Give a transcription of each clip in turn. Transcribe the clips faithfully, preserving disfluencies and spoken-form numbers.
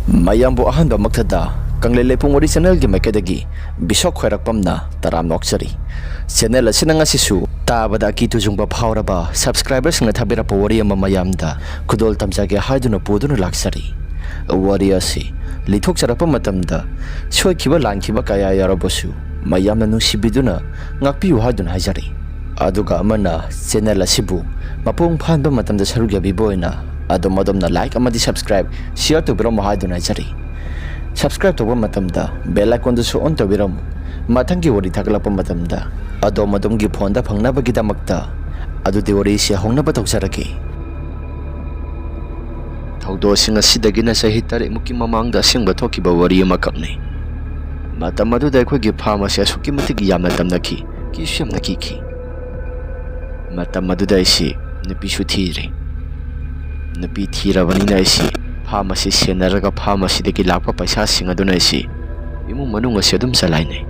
ꯃꯌꯥꯝꯕꯨ ꯑꯍꯥꯟꯕꯃꯛꯇꯗ ꯀꯪꯂꯩ ꯂꯩꯄꯨꯡ ꯋꯥꯔꯤ ꯆꯦꯅꯦꯜꯒꯤ ꯃꯥꯏꯀꯩꯗꯒꯤ ꯕꯤꯁꯣꯛ ꯈ꯭ꯋꯥꯏꯔꯥꯛꯄꯝꯅ ꯇꯔꯥꯝꯅ ꯑꯣꯛꯆꯔꯤ꯫ ꯆꯦꯅꯦꯜ ꯑꯁꯤꯅ ꯉꯁꯤꯁꯨ ꯇꯥꯕꯗ ꯑꯀꯤ ꯇꯨꯖꯨꯡꯕ ꯐꯥꯎꯔꯕ ꯁꯕꯁꯀ꯭ꯔꯥꯏꯕꯔꯁꯤꯡꯅ ꯊꯥꯕꯤꯔꯛꯄ ꯋꯥꯔꯤ ꯑꯃ ꯃꯌꯥꯝꯗ ꯈꯨꯗꯣꯜ ꯇꯝꯖꯒꯦ ꯍꯥꯏꯗꯨꯅ ꯄꯨꯗꯨꯅ ꯂꯥꯛꯆꯔꯤ꯫ ꯋꯥꯔꯤ ꯑꯁꯤ ꯂꯤꯊꯣꯛꯆꯔꯛꯄ ꯃꯇꯝꯗ ꯁꯣꯏꯈꯤꯕ ꯂꯥꯟꯈꯤꯕ ꯀꯌꯥ ꯌꯥꯎꯔꯕꯁꯨ ꯃꯌꯥꯝꯅ ꯅꯨꯡꯁꯤꯕꯤꯗꯨꯅ ꯉꯥꯛꯄꯤꯌꯨ ꯍꯥꯏꯗꯨꯅ ꯍꯥꯏꯖꯔꯤ꯫ ꯑꯗꯨꯒ ꯑꯃꯅ ꯆꯦꯅꯦꯜ ꯑꯁꯤꯕꯨ ꯃꯄꯨꯡ ꯐꯥꯍꯟꯕ ꯃꯇꯝꯗ ꯁꯔꯨꯛ ꯌꯥꯕꯤꯕ ꯑꯣꯏꯅ ꯑꯗꯣꯝ ꯑꯗꯣꯝꯅ ꯂꯥꯏꯛ ꯑꯃꯗꯤ ꯁꯕꯁꯀ꯭ꯔꯥꯏꯕ, ꯁꯤꯌꯔ ꯇꯧꯕꯤꯔꯝꯃꯨ ꯍꯥꯏꯗꯨꯅ ꯍꯥꯏꯖꯔꯤ꯫ ꯁꯕꯁꯀ꯭ꯔꯥꯏꯕ ꯇꯧꯕ ꯃꯇꯝꯗ ꯕꯦꯜ ꯑꯥꯏꯀꯣꯟꯗꯨꯁꯨ ꯑꯣꯟ ꯇꯧꯕꯤꯔꯝꯃꯨ꯫ ꯃꯊꯪꯒꯤ ꯋꯥꯔꯤ ꯊꯥꯒꯠꯂꯛꯄ ꯃꯇꯝꯗ ꯑꯗꯣꯝ ꯑꯗꯣꯝꯒꯤ ꯐꯣꯟꯗ ꯐꯪꯅꯕꯒꯤꯗꯃꯛꯇ꯫ ꯑꯗꯨꯗꯤ ꯋꯥꯔꯤ ꯑꯁꯤ ꯍꯧꯅꯕ ꯇꯧꯖꯔꯒꯦ꯫ ꯊꯧꯗꯣꯛꯁꯤꯡ ꯑꯁꯤꯗꯒꯤꯅ ꯆꯍꯤ ꯇꯔꯦꯠꯃꯨꯛꯀꯤ ꯃꯃꯥꯡꯗ ꯑꯁꯦꯡꯕ ꯊꯣꯛꯈꯤꯕ ꯋꯥꯔꯤ ꯑꯃꯈꯛꯅꯤ꯫ ꯃꯇꯝ ꯑꯗꯨꯗ ꯑꯩꯈꯣꯏꯒꯤ ꯐꯥꯔꯝ ꯑꯁꯤ ꯑꯁꯨꯛꯀꯤ ꯃꯇꯤꯛ ꯌꯥꯝꯅ ꯇꯝꯅꯈꯤ, ꯀꯤꯁꯨ ꯌꯥꯝꯅ ꯀꯤꯈꯤ꯫ ꯃꯇꯝ ꯑꯗꯨꯗ ꯑꯩꯁꯤ ꯅꯨꯄꯤꯁꯨ ꯊꯤꯔꯦ꯫ ꯅꯨꯄꯤ ꯊꯤꯔꯕꯅꯤꯅ ꯑꯩꯁꯤ ꯐꯥꯔꯝ ꯑꯁꯤ ꯁꯦꯟꯅꯔꯒ ꯐꯥꯔꯝ ꯑꯁꯤꯗꯒꯤ ꯂꯥꯛꯄ ꯄꯩꯁꯥꯁꯤꯡ ꯑꯗꯨꯅ ꯑꯩꯁꯤ ꯏꯃꯨꯡ ꯃꯅꯨꯡ ꯑꯁꯤ ꯑꯗꯨꯝ ꯆꯂꯥꯏꯅꯩ꯫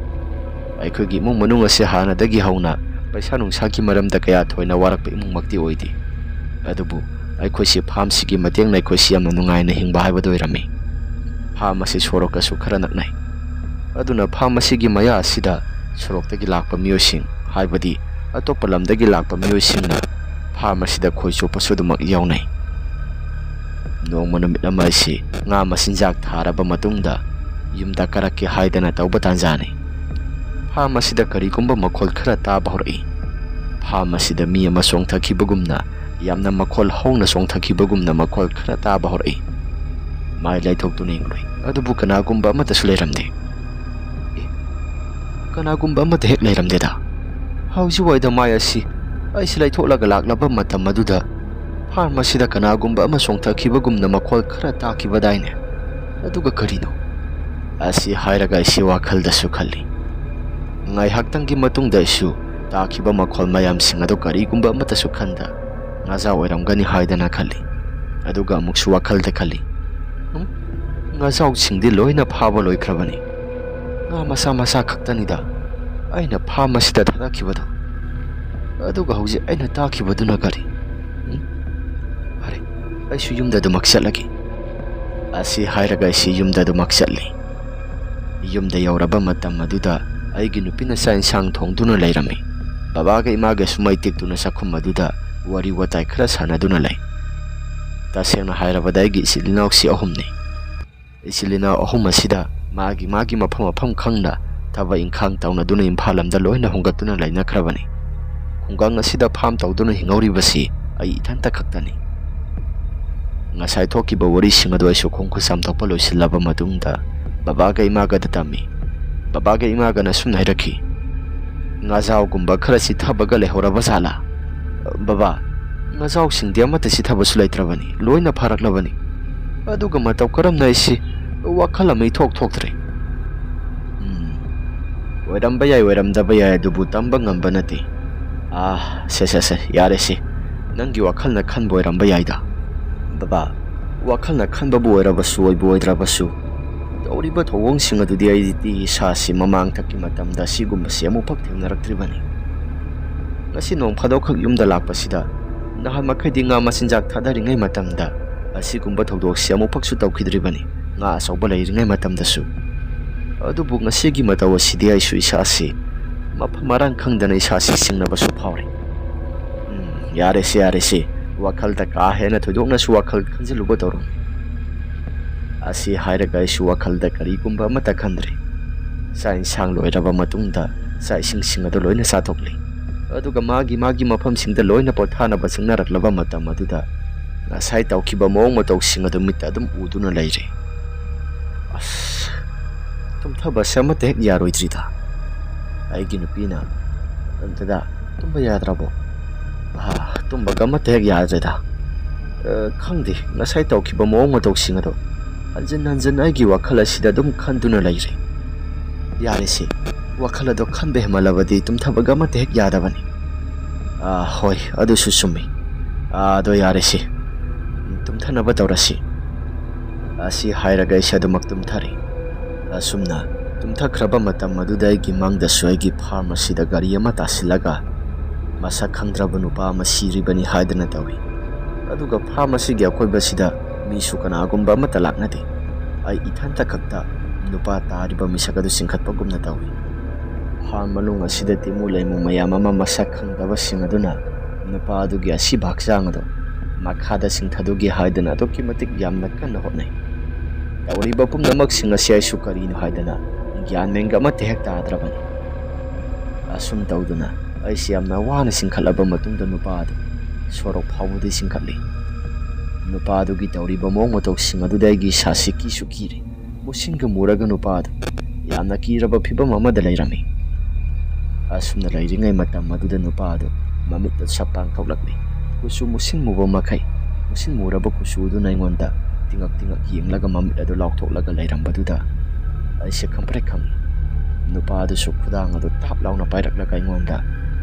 ꯑꯩꯈꯣꯏꯒꯤ ꯏꯃꯨꯡ ꯃꯅꯨꯡ ꯑꯁꯤ ꯍꯥꯟꯅꯗꯒꯤ ꯍꯧꯅ ꯄꯩꯁꯥ ꯅꯨꯡꯁꯥꯒꯤ ꯃꯔꯝꯗ ꯀꯌꯥ ꯊꯣꯏꯅ ꯋꯥꯔꯛꯄ ꯏꯃꯨꯡꯃꯛꯇꯤ ꯑꯣꯏꯗꯦ꯫ ꯑꯗꯨꯕꯨ ꯑꯩꯈꯣꯏꯁꯤ ꯐꯥꯔꯝꯁꯤꯒꯤ ꯃꯇꯦꯡꯅ ꯑꯩꯈꯣꯏꯁꯤ ꯌꯥꯝꯅ ꯅꯨꯡꯉꯥꯏꯅ ꯍꯤꯡꯕ ꯍꯥꯏꯕꯗꯨ ꯑꯣꯏꯔꯝꯃꯤ꯫ ꯐꯥꯔꯝ ꯑꯁꯤ ꯁꯣꯔꯣꯛꯀꯁꯨ ꯈꯔ ꯅꯛꯅꯩ꯫ ꯑꯗꯨꯅ ꯐꯥꯔꯝ ꯑꯁꯤꯒꯤ ꯃꯌꯥ ꯑꯁꯤꯗ ꯁꯣꯔꯣꯛꯇꯒꯤ ꯂꯥꯛꯄ ꯃꯤꯑꯣꯏꯁꯤꯡ, ꯍꯥꯏꯕꯗꯤ ꯑꯇꯣꯞꯄ ꯂꯝꯗꯒꯤ ꯂꯥꯛꯄ ꯃꯤꯑꯣꯏꯁꯤꯡꯅ ꯐꯥꯔꯝ ꯑꯁꯤꯗ ꯈꯣꯏ ꯆꯣꯞꯄꯁꯨ ꯑꯗꯨꯃꯛ ꯌꯥꯎꯅꯩ꯫ ꯅꯣꯡꯃ ꯅꯨꯃꯤꯠ ꯑꯃ ꯑꯩꯁꯤ ꯉꯥ ꯃꯆꯤꯟꯖꯥꯛ ꯊꯥꯔꯕ ꯃꯇꯨꯡꯗ ꯌꯨꯝꯗ ꯀꯥꯔꯛꯀꯦ ꯍꯥꯏꯗꯅ ꯇꯧꯕ ꯇꯥꯟꯖꯥꯅꯤ꯫ ꯐꯥꯔꯝ ꯑꯁꯤꯗ ꯀꯔꯤꯒꯨꯝꯕ ꯃꯈꯣꯜ ꯈꯔ ꯇꯥꯕ ꯍꯧꯔꯛꯏ꯫ ꯐꯥꯔꯝ ꯑꯁꯤꯗ ꯃꯤ ꯑꯃ ꯆꯣꯡꯊꯈꯤꯕꯒꯨꯝꯅ, ꯌꯥꯝꯅ ꯃꯈꯣꯜ ꯍꯧꯅ ꯆꯣꯡꯊꯈꯤꯕꯒꯨꯝꯅ ꯃꯈꯣꯜ ꯈꯔ ꯇꯥꯕ ꯍꯧꯔꯛꯏ꯫ ꯃꯥꯏ ꯂꯩꯊꯣꯛꯇꯨꯅ ꯌꯦꯡꯂꯨꯏ, ꯑꯗꯨꯕꯨ ꯀꯅꯥꯒꯨꯝꯕ ꯑꯃꯠꯇꯁꯨ ꯂꯩꯔꯝꯗꯦ꯫ ꯑꯦ, ꯀꯅꯥꯒꯨꯝꯕ ꯑꯃꯠꯇ ꯍꯦꯛ ꯂꯩꯔꯝꯗꯦꯗ꯫ ꯍꯧꯖꯤꯛꯋꯥꯏꯗ ꯃꯥꯏ ꯑꯁꯤ ꯑꯩꯁꯤ ꯂꯩꯊꯣꯛꯂꯒ ꯂꯥꯛꯂꯕ ꯃꯇꯝ ꯑꯗꯨꯗ ꯐꯥꯔꯝ ꯑꯁꯤꯗ ꯀꯅꯥꯒꯨꯝꯕ ꯑꯃ ꯆꯣꯡꯊꯈꯤꯕꯒꯨꯝꯅ ꯃꯈꯣꯜ ꯈꯔ ꯇꯥꯈꯤꯕꯗꯥꯏꯅꯦ꯫ ꯑꯗꯨꯒ ꯀꯔꯤꯅꯣ? ꯑꯁꯤ ꯍꯥꯏꯔꯒ ꯑꯩꯁꯤ ꯋꯥꯈꯜꯗꯁꯨ ꯈꯜꯂꯤ꯫ ꯉꯥꯏꯍꯥꯛꯇꯪꯒꯤ ꯃꯇꯨꯡꯗ ꯑꯩꯁꯨ ꯇꯥꯈꯤꯕ ꯃꯈꯣꯜ ꯃꯌꯥꯝꯁꯤꯡ ꯑꯗꯨ ꯀꯔꯤꯒꯨꯝꯕ ꯑꯃꯠꯇꯁꯨ ꯈꯟꯗ ꯉꯥꯖꯥꯎ ꯑꯣꯏꯔꯝꯒꯅꯤ ꯍꯥꯏꯗꯅ ꯈꯜꯂꯤ꯫ ꯑꯗꯨꯒ ꯑꯃꯨꯛꯁꯨ ꯋꯥꯈꯜꯗ ꯈꯜꯂꯤ, "ꯎꯝ? ꯉꯥꯖꯥꯎꯁꯤꯡꯗꯤ ꯂꯣꯏꯅ ꯐꯥꯕ ꯂꯣꯏꯈ꯭ꯔꯕꯅꯤ꯫ ꯉꯥ ꯃꯆꯥ ꯃꯆꯥ ꯈꯛꯇꯅꯤꯗ ꯑꯩꯅ ꯐꯥꯔꯝ ꯑꯁꯤꯗ ꯊꯥꯗꯈꯤꯕꯗꯣ꯫ ꯑꯗꯨꯒ ꯍꯧꯖꯤꯛ ꯑꯩꯅ ꯇꯥꯈꯤꯕꯗꯨꯅ ꯀꯔꯤ? ꯎꯝ? ꯐꯔꯦ, ꯑꯩꯁꯨ ꯌꯨꯝꯗ ꯑꯗꯨꯃꯛ ꯆꯠꯂꯒꯦ"꯫ ꯑꯁꯤ ꯍꯥꯏꯔꯒ ꯑꯩꯁꯤ ꯌꯨꯝꯗ ꯑꯗꯨꯃꯛ ꯆꯠꯂꯤ꯫ ꯌꯨꯝꯗ ꯌꯧꯔꯕ ꯃꯇꯝ ꯑꯗꯨꯗ ꯑꯩꯒꯤ ꯅꯨꯄꯤꯅ ꯆꯥꯛ ꯏꯟꯁꯥꯡ ꯊꯣꯡꯗꯨꯅ ꯂꯩꯔꯝꯃꯤ꯫ ꯕꯕꯥꯒ ꯏꯃꯥꯒꯁꯨ ꯃꯩ ꯇꯦꯛꯇꯨꯅ ꯆꯥꯛꯈꯨꯝ ꯑꯗꯨꯗ ꯋꯥꯔꯤ ꯋꯥꯇꯥꯏ ꯈꯔ ꯁꯥꯟꯅꯗꯨꯅ ꯂꯩ꯫ ꯇꯁꯦꯡꯅ ꯍꯥꯏꯔꯕꯗ ꯑꯩꯒꯤ ꯏꯆꯤꯜ ꯏꯅꯥꯎꯁꯤ ꯑꯍꯨꯝꯅꯤ꯫ ꯏꯆꯤꯜ ꯏꯅꯥꯎ ꯑꯍꯨꯝ ꯑꯁꯤꯗ ꯃꯥꯒꯤ ꯃꯥꯒꯤ ꯃꯐꯝ ꯃꯐꯝ ꯈꯪꯅ ꯊꯕꯛ ꯏꯪꯈꯥꯡ ꯇꯧꯅꯗꯨꯅ ꯏꯝꯐꯥꯜ ꯂꯝꯗ ꯂꯣꯏꯅ ꯍꯣꯡꯒꯠꯇꯨꯅ ꯂꯩꯅꯈ꯭ꯔꯕꯅꯤ꯫ ꯈꯨꯡꯒꯪ ꯑꯁꯤꯗ ꯐꯥꯝ ꯇꯧꯗꯨꯅ ꯍꯤꯡꯍꯧꯔꯤꯕꯁꯤ ꯑꯩ ꯏꯊꯟꯇ ꯈꯛꯇꯅꯤ꯫ ꯉꯁꯥꯏ ꯊꯣꯛꯈꯤꯕ ꯋꯥꯔꯤꯁꯤꯡ ꯑꯗꯨ ꯑꯩꯁꯨ ꯈꯣꯡ ꯈꯨꯠ ꯆꯥꯝꯊꯣꯛꯄ ꯂꯣꯏꯁꯤꯜꯂꯕ ꯃꯇꯨꯡꯗ ꯕꯕꯥꯒ ꯏꯃꯥꯒꯗ ꯇꯝꯃꯤ꯫ ꯕꯕꯥꯒ ꯏꯃꯥꯒꯅ ꯁꯨꯝꯅ ꯍꯥꯏꯔꯛꯈꯤ, "ꯉꯥꯖꯥꯎꯒꯨꯝꯕ ꯈꯔ ꯆꯤꯊꯕꯒ ꯂꯩꯍꯧꯔꯕ ꯖꯥꯠꯂꯥ?" "ꯕꯕꯥ, ꯉꯥꯖꯥꯎꯁꯤꯡꯗꯤ ꯑꯃꯠꯇ ꯆꯤꯊꯕꯁꯨ ꯂꯩꯇ꯭ꯔꯕꯅꯤ, ꯂꯣꯏꯅ ꯐꯥꯔꯛꯂꯕꯅꯤ꯫ ꯑꯗꯨꯒ ꯃꯇꯧ ꯀꯔꯝꯅ ꯑꯩꯁꯤ ꯋꯥꯈꯜ ꯑꯃ ꯏꯊꯣꯛ ꯊꯣꯛꯇ꯭ꯔꯦ꯫" "ꯎꯝ, ꯑꯣꯏꯔꯝꯕ ꯌꯥꯏ, ꯑꯣꯏꯔꯝꯗꯕ ꯌꯥꯏ, ꯑꯗꯨꯕꯨ ꯇꯝꯕ ꯉꯝꯕ ꯅꯠꯇꯦ꯫ ꯑꯥ, ꯁꯦ, ꯁꯦ, ꯁꯦ, ꯌꯥꯔꯦꯁꯦ꯫ ꯅꯪꯒꯤ ꯋꯥꯈꯜꯅ ꯈꯟꯕ ꯑꯣꯏꯔꯝꯕ ꯌꯥꯏꯗ꯫" "ꯕꯕꯥ, ꯋꯥꯈꯜꯅ ꯈꯟꯕꯕꯨ ꯑꯣꯏꯔꯕꯁꯨ, ꯑꯣꯏꯕꯨ ꯑꯣꯏꯗ꯭ꯔꯕꯁꯨ, ꯇꯧꯔꯤꯕ ꯊꯧꯑꯣꯡꯁꯤꯡ ꯑꯗꯨꯗꯤ ꯑꯩꯗꯤ ꯏꯁꯥꯁꯤ ꯃꯃꯥꯡꯊꯛꯀꯤ ꯃꯇꯝꯗ ꯑꯁꯤꯒꯨꯝꯕꯁꯤ ꯑꯃꯨꯛꯐꯥꯎ ꯊꯦꯡꯅꯔꯛꯇ꯭ꯔꯤꯕꯅꯤ꯫ ꯉꯁꯤ ꯅꯣꯡ ꯐꯥꯗꯣꯛꯈꯛ ꯌꯨꯝꯗ ꯂꯥꯛꯄꯁꯤꯗ, ꯅꯍꯥꯟ ꯃꯈꯩꯗꯤ ꯉꯥ ꯃꯆꯤꯟꯖꯥꯛ ꯊꯥꯗꯔꯤꯉꯩ ꯃꯇꯝꯗ ꯑꯁꯤꯒꯨꯝꯕ ꯊꯧꯗꯣꯛꯁꯤ ꯑꯃꯨꯛꯐꯥꯎꯁꯨ ꯇꯧꯈꯤꯗ꯭ꯔꯤꯕꯅꯤ, ꯉꯥ ꯑꯆꯧꯕ ꯂꯩꯔꯤꯉꯩ ꯃꯇꯝꯗꯁꯨ꯫ ꯑꯗꯨꯕꯨ ꯉꯁꯤꯒꯤ ꯃꯇꯧ ꯑꯁꯤꯗꯤ ꯑꯩꯁꯨ ꯏꯁꯥꯁꯤ ꯃꯐꯝ ꯃꯔꯥꯡ ꯈꯪꯗꯅ ꯏꯁꯥꯁꯤ ꯆꯤꯡꯅꯕꯁꯨ ꯐꯥꯎꯔꯤ꯫" "ꯎꯝ, ꯌꯥꯔꯦꯁꯦ, ꯌꯥꯔꯦꯁꯦ, ꯋꯥꯈꯜꯗ ꯀꯥ ꯍꯦꯟꯅ ꯊꯣꯏꯗꯣꯛꯅꯁꯨ ꯋꯥꯈꯜ ꯈꯟꯖꯤꯜꯂꯨꯕ ꯇꯧꯔꯨꯅꯨ꯫ ꯑꯁꯤ ꯍꯥꯏꯔꯒ ꯑꯩꯁꯨ ꯋꯥꯈꯜꯗ ꯀꯔꯤꯒꯨꯝꯕ ꯑꯃꯠꯇ ꯈꯟꯗ꯭ꯔꯦ꯫ ꯆꯥꯛ ꯏꯟꯁꯥꯡ ꯂꯣꯏꯔꯕ ꯃꯇꯨꯡꯗ ꯆꯥꯛ ꯏꯁꯤꯡꯁꯤꯡ ꯑꯗꯨ ꯂꯣꯏꯅ ꯆꯥꯊꯣꯛꯂꯦ꯫ ꯑꯗꯨꯒ ꯃꯥꯒꯤ ꯃꯥꯒꯤ ꯃꯐꯝꯁꯤꯡꯗ ꯂꯣꯏꯅ ꯄꯣꯊꯥꯅꯕ ꯆꯪꯅꯔꯛꯂꯕ ꯃꯇꯝ ꯑꯗꯨꯗ ꯉꯁꯥꯏ ꯇꯧꯈꯤꯕ ꯃꯑꯣꯡ ꯃꯇꯧꯁꯤꯡ ꯑꯗꯨ ꯃꯤꯠꯇ ꯑꯗꯨꯝ ꯎꯗꯨꯅ ꯂꯩꯔꯦ꯫ ꯑꯁ, ꯇꯨꯝꯊꯕꯁꯦ ꯑꯃꯠꯇ ꯍꯦꯛ ꯌꯥꯔꯣꯏꯗ꯭ꯔꯤꯗ꯫ ꯑꯩꯒꯤ ꯅꯨꯄꯤꯅ, "ꯗꯗꯥ, ꯇꯨꯝꯕ ꯌꯥꯗ꯭ꯔꯕꯣ?" "ꯑꯥ, ꯇꯨꯝꯕꯒ ꯑꯃꯠꯇ ꯍꯦꯛ ꯌꯥꯗ꯭ꯔꯦꯗ꯫ ꯑ, ꯈꯪꯗꯦ, ꯉꯁꯥꯏ ꯇꯧꯈꯤꯕ ꯃꯑꯣꯡ ꯃꯇꯧꯁꯤꯡ ꯑꯗꯣ ꯍꯟꯖꯤꯟ ꯍꯟꯖꯤꯟ ꯑꯩꯒꯤ ꯋꯥꯈꯜ ꯑꯁꯤꯗ ꯑꯗꯨꯝ ꯈꯟꯗꯨꯅ ꯂꯩꯔꯦ꯫" "ꯌꯥꯔꯦꯁꯦ, ꯋꯥꯈꯜ ꯑꯗꯣ ꯈꯟꯕ ꯍꯦꯟꯃꯜꯂꯕꯗꯤ ꯇꯨꯝꯊꯕꯒ ꯑꯃꯠꯇ ꯍꯦꯛ ꯌꯥꯗꯕꯅꯤ꯫" "ꯑꯥ, ꯍꯣꯏ, ꯑꯗꯨꯁꯨ ꯆꯨꯝꯃꯤ꯫ ꯑꯥ, ꯑꯗꯣ ꯌꯥꯔꯦꯁꯦ, ꯇꯨꯝꯊꯅꯕ ꯇꯧꯔꯁꯤ꯫" ꯑꯁꯤ ꯍꯥꯏꯔꯒ ꯑꯩꯁꯦ ꯑꯗꯨꯃꯛ ꯇꯨꯝꯊꯔꯦ꯫ ꯑꯁꯨꯝꯅ ꯇꯨꯝꯊꯈ꯭ꯔꯕ ꯃꯇꯝ ꯑꯗꯨꯗ ꯑꯩꯒꯤ ꯃꯪꯗꯁꯨ ꯑꯩꯒꯤ ꯐꯥꯔꯝ ꯑꯁꯤꯗ ꯒꯥꯔꯤ ꯑꯃ ꯇꯥꯁꯤꯜꯂꯒ ꯃꯁꯛ ꯈꯪꯗ꯭ꯔꯕ ꯅꯨꯄꯥ ꯑꯃ ꯁꯤꯔꯤꯕꯅꯤ ꯍꯥꯏꯗꯅ ꯇꯧꯏ꯫ ꯑꯗꯨꯒ ꯐꯥꯔꯝ ꯑꯁꯤꯒꯤ ꯑꯀꯣꯏꯕꯁꯤꯗ ꯃꯤꯁꯨ ꯀꯅꯥꯒꯨꯝꯕ ꯑꯃꯠꯇ ꯂꯥꯛꯅꯗꯦ꯫ ꯑꯩ ꯏꯊꯟꯇ ꯈꯛꯇ ꯅꯨꯄꯥ ꯇꯥꯔꯤꯕ ꯃꯤꯁꯛ ꯑꯗꯨ ꯆꯤꯡꯈꯠꯄꯒꯨꯝꯅ ꯇꯧꯏ꯫ ꯐꯥꯔꯝ ꯃꯅꯨꯡ ꯑꯁꯤꯗ ꯇꯤꯃꯨ ꯂꯩꯃꯨ ꯃꯌꯥꯝ ꯑꯃ ꯃꯁꯛ ꯈꯪꯗꯕꯁꯤꯡ ꯑꯗꯨꯅ ꯅꯨꯄꯥ ꯑꯗꯨꯒꯤ ꯑꯁꯤꯕ ꯍꯛꯆꯥꯡ ꯑꯗꯨ ꯃꯈꯥꯗ ꯆꯤꯡꯊꯗꯨꯒꯤ ꯍꯥꯏꯗꯨꯅ ꯑꯗꯨꯛꯀꯤ ꯃꯇꯤꯛ ꯌꯥꯝꯅ ꯀꯟꯅ ꯍꯣꯠꯅꯩ꯫ ꯇꯧꯔꯤꯕ ꯄꯨꯝꯅꯃꯛꯁꯤꯡ ꯑꯁꯤ ꯑꯩꯁꯨ ꯀꯔꯤꯅꯣ ꯍꯥꯏꯗꯅ ꯒ꯭ꯌꯥꯟ ꯃꯦꯟꯒ ꯑꯃꯠꯇ ꯍꯦꯛ ꯇꯥꯗ꯭ꯔꯕꯅꯤ꯫ ꯑꯁꯨꯝ ꯇꯧꯗꯨꯅ ꯑꯩꯁꯤ ꯌꯥꯝꯅ ꯋꯥꯅ ꯆꯤꯡꯈꯠꯂꯕ ꯃꯇꯨꯡꯗ ꯅꯨꯄꯥ ꯑꯗꯨ ꯁꯣꯔꯣꯛ ꯐꯥꯎꯕꯗꯤ ꯆꯤꯡꯈꯠꯂꯤ꯫ ꯅꯨꯄꯥ ꯑꯗꯨꯒꯤ ꯇꯧꯔꯤꯕ ꯃꯑꯣꯡ ꯃꯇꯧꯁꯤꯡ ꯑꯗꯨꯗ ꯑꯩꯒꯤ ꯏꯁꯥꯁꯤ ꯀꯤꯁꯨ ꯀꯤꯔꯦ꯫ ꯃꯨꯁꯤꯟꯒ ꯃꯨꯔꯒ ꯅꯨꯄꯥ ꯑꯗꯨ ꯌꯥꯝꯅ ꯀꯤꯔꯕ ꯐꯤꯕꯝ ꯑꯃꯗ ꯂꯩꯔꯝꯃꯤ꯫ ꯑꯁꯨꯝꯅ ꯂꯩꯔꯤꯉꯩ ꯃꯇꯝ ꯑꯗꯨꯗ ꯅꯨꯄꯥ ꯑꯗꯨ ꯃꯃꯤꯠꯇ ꯁꯞ ꯄꯥꯡꯊꯣꯛꯂꯛꯂꯤ꯫ ꯀꯨꯆꯨ ꯃꯨꯁꯤꯟ ꯃꯨꯕ ꯃꯈꯩ, ꯃꯨꯁꯤꯟ ꯃꯨꯔꯕ ꯀꯨꯆꯨ ꯑꯗꯨꯅ ꯑꯩꯉꯣꯟꯗ ꯇꯤꯡꯉꯛ ꯇꯤꯡꯉꯛ ꯌꯦꯡꯂꯒ ꯃꯃꯤꯠ ꯑꯗꯨ ꯂꯥꯎꯊꯣꯛꯂꯒ ꯂꯩꯔꯝꯕꯗꯨꯗ ꯑꯩꯁꯦ ꯈꯪꯄ꯭ꯔꯦꯛ ꯈꯪꯏ꯫ ꯅꯨꯄꯥ ꯑꯗꯨꯁꯨ ꯈꯨꯗꯥꯡ ꯑꯗꯨ ꯇꯥꯞ ꯂꯥꯎꯅ ꯄꯥꯏꯔꯛꯂꯒ ꯑꯩꯉꯣꯟꯗ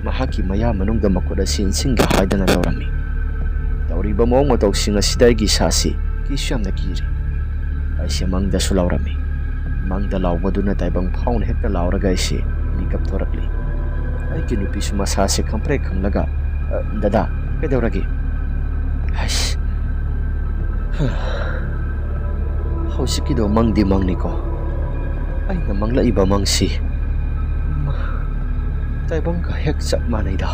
ꯃꯍꯥꯛꯀꯤ ꯃꯌꯥ ꯃꯅꯨꯡꯗ ꯃꯈꯨꯠ ꯑꯁꯤ ꯏꯟꯁꯤꯟꯒꯦ ꯍꯥꯏꯗꯅ ꯇꯧꯔꯝꯃꯤ꯫ ꯇꯧꯔꯤꯕ ꯃꯑꯣꯡ ꯃꯇꯧꯁꯤꯡ ꯑꯁꯤꯗ ꯑꯩꯒꯤ ꯏꯁꯥꯁꯤ ꯀꯤꯁꯨ ꯌꯥꯝꯅ ꯀꯤꯔꯤ꯫ ꯑꯩꯁꯦ ꯃꯪꯗꯁꯨ ꯂꯥꯎꯔꯝꯃꯤ꯫ ꯃꯪꯗ ꯂꯥꯎꯕꯗꯨꯅ ꯇꯥꯏꯕꯪ ꯐꯥꯎꯅ ꯍꯦꯛꯇ ꯂꯥꯎꯔꯒ ꯑꯩꯁꯦ ꯃꯤꯀꯞ ꯊꯣꯔꯛꯂꯤ꯫ ꯑꯩꯒꯤ ꯅꯨꯄꯤꯁꯨ ꯃꯁꯥꯁꯦ ꯈꯪꯄ꯭ꯔꯦꯛ ꯈꯪꯂꯒ, "ꯑ, ꯗꯗꯥ, ꯀꯩꯗꯧꯔꯒꯦ?" ꯍꯩꯁ, ꯍ, ꯍꯧꯖꯤꯛꯀꯤꯗꯣ ꯃꯪꯗꯤ ꯃꯪꯅꯤꯀꯣ꯫ ꯑꯩꯅ ꯃꯪꯂꯛꯏꯕ ꯃꯪꯁꯤ, ꯃ-, ꯇꯥꯏꯕꯪꯒ ꯍꯦꯛ ꯆꯞ ꯃꯥꯟꯅꯩꯗ꯫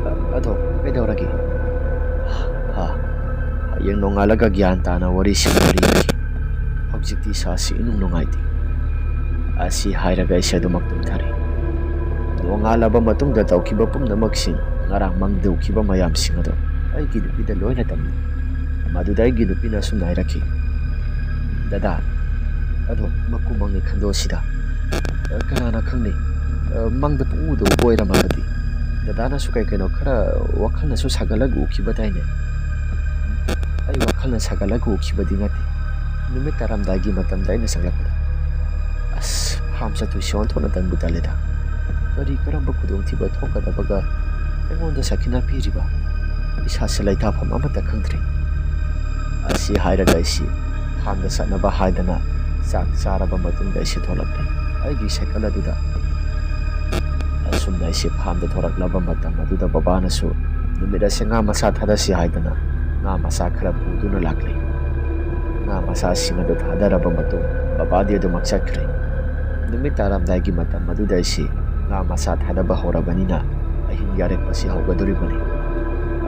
ꯑ-, ꯑꯗꯣ ꯀꯩꯗꯧꯔꯒꯦ? ꯍꯥ, ꯍꯌꯦꯡ ꯅꯣꯡꯉꯥꯜꯂꯒ ꯒ꯭ꯌꯥꯟ ꯇꯥꯅ ꯋꯥꯔꯤ ꯁꯥꯟꯅꯔꯤꯕꯒꯤ ꯍꯧꯖꯤꯛꯇꯤ ꯏꯁꯥꯁꯤ ꯏꯅꯨꯡ ꯅꯨꯡꯉꯥꯏꯇꯦ꯫ ꯑꯁꯤ ꯍꯥꯏꯔꯒ ꯑꯩꯁꯦ ꯑꯗꯨꯃꯛ ꯇꯨꯝꯊꯔꯦ꯫ ꯅꯣꯡꯉꯥꯜꯂꯕ ꯃꯇꯨꯡꯗ ꯇꯧꯈꯤꯕ ꯄꯨꯝꯅꯃꯛꯁꯤꯡ, ꯉꯔꯥꯡ ꯃꯪꯗ ꯎꯈꯤꯕ ꯃꯌꯥꯝꯁꯤꯡ ꯑꯗꯣ ꯑꯩꯒꯤ ꯅꯨꯄꯤꯗ ꯂꯣꯏꯅ ꯇꯝꯂꯤ꯫ ꯃꯗꯨꯗ ꯑꯩꯒꯤ ꯅꯨꯄꯤꯅ ꯑꯁꯨꯝꯅ ꯍꯥꯏꯔꯛꯈꯤ, "ꯗꯗꯥ, ꯑꯗꯣ ꯃꯀꯨ ꯃꯪꯅꯤ ꯈꯟꯗꯣꯛꯑꯁꯤꯗ꯫ ꯑ, ꯀꯅꯥꯅ ꯈꯪꯅꯤ? ꯑ, ꯃꯪꯗ ꯄꯨꯡꯎꯗ ꯎꯕ ꯑꯣꯏꯔꯝꯃꯕꯗꯤ? ꯗꯗꯥꯅꯁꯨ ꯀꯩ ꯀꯩꯅꯣ ꯈꯔ ꯋꯥꯈꯜꯅꯁꯨ ꯁꯥꯒꯠꯂꯒ ꯎꯈꯤꯕꯗꯥꯏꯅꯦ?" "ꯑꯩ ꯋꯥꯈꯜꯅ ꯁꯥꯒꯠꯂꯒ ꯎꯈꯤꯕꯗꯤ ꯅꯠꯇꯦ꯫ ꯅꯨꯃꯤꯠ ꯇꯥꯔꯝꯗꯥꯏꯒꯤ ꯃꯇꯝꯗ ꯑꯩꯅ ꯆꯪꯂꯛꯄꯗ꯫ ꯑꯁ, ꯐꯥꯝ ꯆꯠꯇꯣꯏꯁꯦ ꯑꯣꯟꯊꯣꯛꯅ ꯇꯟꯕꯨ ꯇꯜꯂꯦꯗ꯫ ꯀꯔꯤ ꯀꯔꯝꯕ ꯈꯨꯗꯣꯡꯊꯤꯕ ꯊꯣꯛꯀꯗꯕꯒ ꯑꯩꯉꯣꯟꯗ ꯁꯈꯤꯅꯥ ꯄꯤꯔꯤꯕ? ꯏꯁꯥꯁꯦ ꯂꯩꯇꯥꯐꯝ ꯑꯃꯠꯇ ꯈꯪꯗ꯭ꯔꯦ꯫" ꯑꯁꯤ ꯍꯥꯏꯔꯒ ꯑꯩꯁꯤ ꯐꯥꯝꯗ ꯆꯠꯅꯕ ꯍꯥꯏꯗꯅ ꯆꯥꯛ ꯆꯥꯔꯕ ꯃꯇꯨꯡꯗ ꯑꯩꯁꯤ ꯊꯣꯛꯂꯛꯂꯦ꯫ ꯑꯩꯒꯤ ꯁꯥꯏꯀꯜ ꯑꯗꯨꯗ ꯑꯁꯨꯝꯅ ꯑꯩꯁꯤ ꯐꯥꯝꯗ ꯊꯣꯔꯛꯂꯕ ꯃꯇꯝ ꯑꯗꯨꯗ ꯕꯕꯥꯅꯁꯨ ꯅꯨꯃꯤꯠ ꯑꯁꯦ ꯉꯥ ꯃꯁꯥ ꯊꯥꯗꯁꯤ ꯍꯥꯏꯗꯅ ꯉꯥ ꯃꯆꯥ ꯈꯔ ꯄꯨꯗꯨꯅ ꯂꯥꯛꯂꯦ꯫ ꯉꯥ ꯃꯆꯥꯁꯤꯡ ꯑꯗꯨ ꯊꯥꯗꯔꯕ ꯃꯇꯨꯡ ꯕꯕꯥꯗꯤ ꯑꯗꯨꯃꯛ ꯆꯠꯈ꯭ꯔꯦ꯫ ꯅꯨꯃꯤꯠ ꯇꯥꯔꯝꯗꯥꯏꯒꯤ ꯃꯇꯝ ꯑꯗꯨꯗ ꯑꯩꯁꯤ ꯉꯥ ꯃꯆꯥ ꯊꯥꯗꯕ ꯍꯧꯔꯕꯅꯤꯅ ꯑꯍꯤꯡ ꯌꯥꯔꯦꯛꯄꯁꯤ ꯍꯧꯒꯗꯧꯔꯤꯕꯅꯤ꯫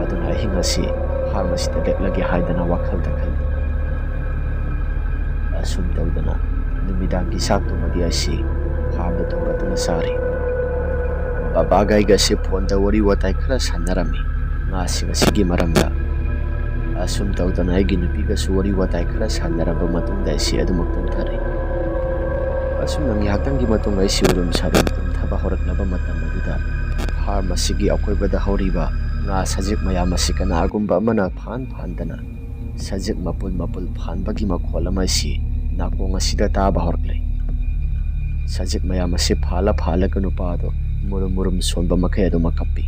ꯑꯗꯨꯅ ꯑꯍꯤꯡ ꯑꯁꯤ ꯐꯥꯔꯝ ꯑꯁꯤꯗ ꯂꯦꯛꯂꯒꯦ ꯍꯥꯏꯗꯅ ꯋꯥꯈꯜꯗ ꯈꯜꯂꯤ꯫ ꯑꯁꯨꯝ ꯇꯧꯗꯅ ꯅꯨꯃꯤꯗꯥꯡꯒꯤ ꯆꯥꯛꯇꯨꯃꯗꯤ ꯑꯩꯁꯤ ꯐꯥꯔꯝꯗ ꯊꯣꯡꯒꯠꯇꯨꯅ ꯆꯥꯔꯤ꯫ ꯕꯕꯥꯒ ꯑꯩꯒꯁꯤ ꯐꯣꯟꯗ ꯋꯥꯔꯤ ꯋꯥꯇꯥꯏ ꯈꯔ ꯁꯥꯟꯅꯔꯝꯃꯤ ꯉꯥꯁꯤꯡ ꯑꯁꯤꯒꯤ ꯃꯔꯝꯗ꯫ ꯑꯁꯨꯝ ꯇꯧꯗꯅ ꯑꯩꯒꯤ ꯅꯨꯄꯤꯒꯁꯨ ꯋꯥꯔꯤ ꯋꯥꯇꯥꯏ ꯈꯔ ꯁꯥꯟꯅꯔꯕ ꯃꯇꯨꯡꯗ ꯑꯩꯁꯤ ꯑꯗꯨꯃꯛ ꯇꯨꯝꯊꯔꯦ꯫ ꯑꯁꯨꯝꯅ ꯉꯥꯏꯍꯥꯛꯇꯪꯒꯤ ꯃꯇꯨꯡ ꯑꯩꯁꯤ ꯎꯔꯨꯝ ꯁꯥꯔꯨꯝ ꯇꯨꯝꯊꯕ ꯍꯧꯔꯛꯂꯕ ꯃꯇꯝ ꯑꯗꯨꯗ ꯐꯥꯔꯝ ꯑꯁꯤꯒꯤ ꯑꯀꯣꯏꯕꯗ ꯍꯧꯔꯤꯕ ꯉꯥ ꯁꯖꯤꯛ ꯃꯌꯥꯝ ꯑꯁꯤ ꯀꯅꯥꯒꯨꯝꯕ ꯑꯃꯅ ꯐꯥꯟ ꯐꯥꯟꯗꯅ ꯁꯖꯤꯛ ꯃꯄꯨꯜ ꯃꯄꯨꯜ ꯐꯥꯟꯕꯒꯤ ꯃꯈꯣꯜ ꯑꯃ ꯑꯩꯁꯤ ꯅꯥꯀꯣꯡ ꯑꯁꯤꯗ ꯇꯥꯕ ꯍꯧꯔꯛꯂꯦ꯫ ꯁꯖꯤꯛ ꯃꯌꯥꯝ ꯑꯁꯤ ꯐꯥꯜꯂ ꯐꯥꯜꯂꯒ ꯅꯨꯄꯥ ꯑꯗꯨ ꯃꯨꯔꯨꯝ ꯃꯨꯔꯨꯝ ꯁꯣꯟꯕ ꯃꯈꯩ ꯑꯗꯨꯃꯛ ꯀꯞꯄꯤ꯫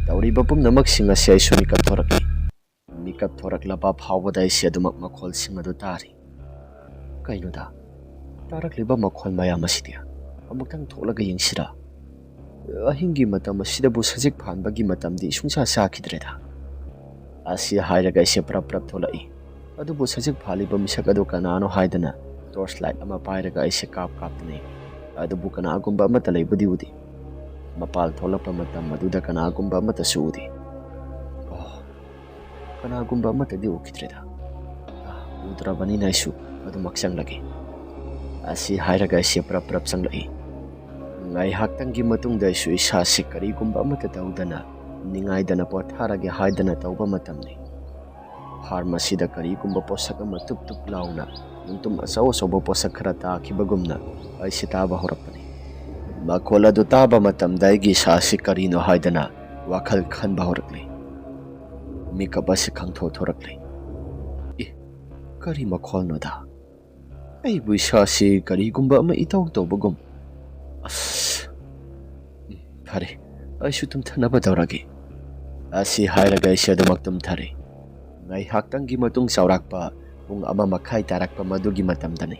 ꯇꯧꯔꯤꯕ ꯄꯨꯝꯅꯃꯛꯁꯤꯡ ꯑꯁꯤ ꯑꯩꯁꯨ ꯃꯤꯀꯞ ꯊꯣꯔꯛꯏ꯫ ꯃꯤꯀꯞ ꯊꯣꯔꯛꯂꯕ ꯐꯥꯎꯕꯗ ꯑꯩꯁꯦ ꯑꯗꯨꯃꯛ ꯃꯈꯣꯜꯁꯤꯡ ꯑꯗꯨ ꯇꯥꯔꯤ꯫ ꯀꯩꯅꯣꯗ, ꯇꯥꯔꯛꯂꯤꯕ ꯃꯈꯣꯜ ꯃꯌꯥꯝ ꯑꯁꯤꯗꯤ? ꯑꯃꯨꯛꯇꯪ ꯊꯣꯛꯂꯒ ꯌꯦꯡꯁꯤꯔꯥ? ꯑꯍꯤꯡꯒꯤ ꯃꯇꯝ ꯑꯁꯤꯗꯕꯨ ꯁꯖꯤꯛ ꯐꯥꯟꯕꯒꯤ ꯃꯇꯝꯗꯤ ꯁꯨꯡꯁꯥ ꯁꯥꯈꯤꯗ꯭ꯔꯦꯗ꯫ ꯑꯁꯤ ꯍꯥꯏꯔꯒ ꯑꯩꯁꯦ ꯄ꯭ꯔꯞ ꯄ꯭ꯔꯞ ꯊꯣꯛꯂꯛꯏ꯫ ꯑꯗꯨꯕꯨ ꯁꯖꯤꯛ ꯐꯥꯜꯂꯤꯕ ꯃꯤꯁꯛ ꯑꯗꯨ ꯀꯅꯥꯅꯣ ꯍꯥꯏꯗꯅ ꯇꯣꯔꯆ ꯂꯥꯏꯠ ꯑꯃ ꯄꯥꯏꯔꯒ ꯑꯩꯁꯦ ꯀꯥꯞ ꯀꯥꯞꯇꯨꯅ ꯌꯦꯡꯏ꯫ ꯑꯗꯨꯕꯨ ꯀꯅꯥꯒꯨꯝꯕ ꯑꯃꯠꯇ ꯂꯩꯕꯗꯤ ꯎꯗꯦ꯫ ꯃꯄꯥꯜ ꯊꯣꯛꯂꯛꯄ ꯃꯇꯝ ꯑꯗꯨꯗ ꯀꯅꯥꯒꯨꯝꯕ ꯑꯃꯠꯇꯁꯨ ꯎꯗꯦ꯫ ꯑꯣ, ꯀꯅꯥꯒꯨꯝꯕ ꯑꯃꯠꯇꯗꯤ ꯎꯈꯤꯗ꯭ꯔꯦꯗ꯫ ꯑ, ꯎꯗ꯭ꯔꯕꯅꯤꯅ ꯑꯩꯁꯨ ꯑꯗꯨꯃꯛ ꯆꯪꯂꯒꯦ꯫ ꯑꯁꯤ ꯍꯥꯏꯔꯒ ꯑꯩꯁꯦ ꯄ꯭ꯔꯞ ꯄ꯭ꯔꯞ ꯆꯪꯂꯛꯏ꯫ ꯉꯥꯏꯍꯥꯛꯇꯪꯒꯤ ꯃꯇꯨꯡꯗ ꯑꯩꯁꯨ ꯏꯁꯥꯁꯤ ꯀꯔꯤꯒꯨꯝꯕ ꯑꯃꯠꯇ ꯇꯧꯗꯅ ꯅꯤꯡꯉꯥꯏꯗꯅ ꯄꯣꯊꯥꯔꯒꯦ ꯍꯥꯏꯗꯅ ꯇꯧꯕ ꯃꯇꯝꯅꯤ꯫ ꯐꯥꯔꯝ ꯑꯁꯤꯗ ꯀꯔꯤꯒꯨꯝꯕ ꯄꯣꯠꯁꯛ ꯑꯃ ꯇꯨꯞ ꯇꯨꯞ ꯂꯥꯎꯅ ꯅꯨꯡꯇꯨꯝ ꯑꯆꯧ ꯑꯆꯧꯕ ꯄꯣꯠꯁꯛ ꯈꯔ ꯇꯥꯈꯤꯕꯒꯨꯝꯅ ꯑꯩꯁꯤ ꯇꯥꯕ ꯍꯧꯔꯛꯄꯅꯤ꯫ ꯃꯈꯣꯜ ꯑꯗꯨ ꯇꯥꯕ ꯃꯇꯝꯗ ꯑꯩꯒꯤ ꯏꯁꯥꯁꯤ ꯀꯔꯤꯅꯣ ꯍꯥꯏꯗꯅ ꯋꯥꯈꯜ ꯈꯟꯕ ꯍꯧꯔꯛꯂꯤ꯫ ꯃꯤꯀꯞ ꯑꯁꯤ ꯈꯪꯊꯣꯛ ꯊꯣꯔꯛꯂꯤ꯫ ꯏ, ꯀꯔꯤ ꯃꯈꯣꯜꯅꯣꯗ? ꯑꯩꯕꯨ ꯏꯁꯥꯁꯤ ꯀꯔꯤꯒꯨꯝꯕ ꯑꯃ ꯏꯇꯧ ꯇꯧꯕꯒꯨꯝ꯫ ꯑꯁ, ꯎꯝ, ꯐꯔꯦ, ꯑꯩꯁꯨ ꯇꯨꯝꯊꯅꯕ ꯇꯧꯔꯒꯦ꯫ ꯑꯁꯤ ꯍꯥꯏꯔꯒ ꯑꯩꯁꯦ ꯑꯗꯨꯃꯛ ꯇꯨꯝꯊꯔꯦ꯫ ꯉꯥꯏꯍꯥꯛꯇꯪꯒꯤ ꯃꯇꯨꯡ ꯆꯥꯎꯔꯥꯛꯄ ꯄꯨꯡ ꯑꯃ ꯃꯈꯥꯏ ꯇꯥꯔꯛꯄ ꯃꯗꯨꯒꯤ ꯃꯇꯝꯗꯅꯤ꯫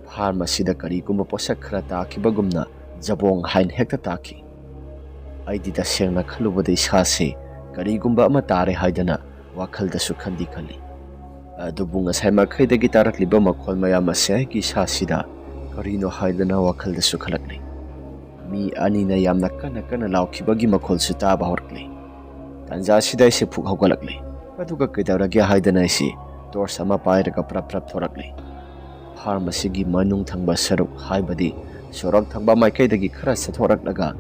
ꯐꯥꯔꯝ ꯑꯁꯤꯗ ꯀꯔꯤꯒꯨꯝꯕ ꯄꯣꯠꯁꯛ ꯈꯔ ꯇꯥꯈꯤꯕꯒꯨꯝꯅ ꯖꯕꯣꯡ ꯍꯥꯏꯅ ꯍꯦꯛꯇ ꯇꯥꯈꯤ꯫ ꯑꯩꯗꯤ ꯇꯁꯦꯡꯅ ꯈꯜꯂꯨꯕꯗ ꯏꯁꯥꯁꯤ ꯀꯔꯤꯒꯨꯝꯕ ꯑꯃ ꯇꯥꯔꯦ ꯍꯥꯏꯗꯅ ꯋꯥꯈꯜꯗꯁꯨ ꯈꯟꯗꯤ ꯈꯜꯂꯤ꯫ ꯑꯗꯨꯕꯨ ꯉꯁꯥꯏ ꯃꯈꯩꯗꯒꯤ ꯇꯥꯔꯛꯂꯤꯕ ꯃꯈꯣꯜ ꯃꯌꯥꯝ ꯑꯁꯤ ꯑꯩꯒꯤ ꯏꯁꯥꯁꯤꯗ ꯀꯔꯤꯅꯣ ꯍꯥꯏꯗꯅ ꯋꯥꯈꯜꯗꯁꯨ ꯈꯜꯂꯛꯂꯤ꯫ ꯃꯤ ꯑꯅꯤꯅ ꯌꯥꯝꯅ ꯀꯟꯅ ꯀꯟꯅ ꯂꯥꯎꯈꯤꯕꯒꯤ ꯃꯈꯣꯜꯁꯨ ꯇꯥꯕ ꯍꯧꯔꯛꯂꯤ꯫ ꯇꯥꯟꯖꯥ ꯑꯁꯤꯗ ꯑꯩꯁꯦ ꯐꯨꯛ ꯍꯧꯒꯠꯂꯛꯂꯤ꯫ ꯑꯗꯨꯒ ꯀꯩꯗꯧꯔꯒꯦ ꯍꯥꯏꯗꯅ ꯑꯩꯁꯤ ꯇꯣꯔꯆ ꯑꯃ ꯄꯥꯏꯔꯒ ꯄ꯭ꯔꯞ ꯄ꯭ꯔꯞ ꯊꯣꯔꯛꯂꯤ꯫ ꯐꯥꯔꯝ ꯑꯁꯤꯒꯤ ꯃꯅꯨꯡ ꯊꯪꯕ ꯁꯔꯨꯛ, ꯍꯥꯏꯕꯗꯤ ꯁꯣꯔꯣꯛ ꯊꯪꯕ ꯃꯥꯏꯀꯩꯗꯒꯤ ꯈꯔ ꯆꯠꯊꯣꯔꯛꯂꯒ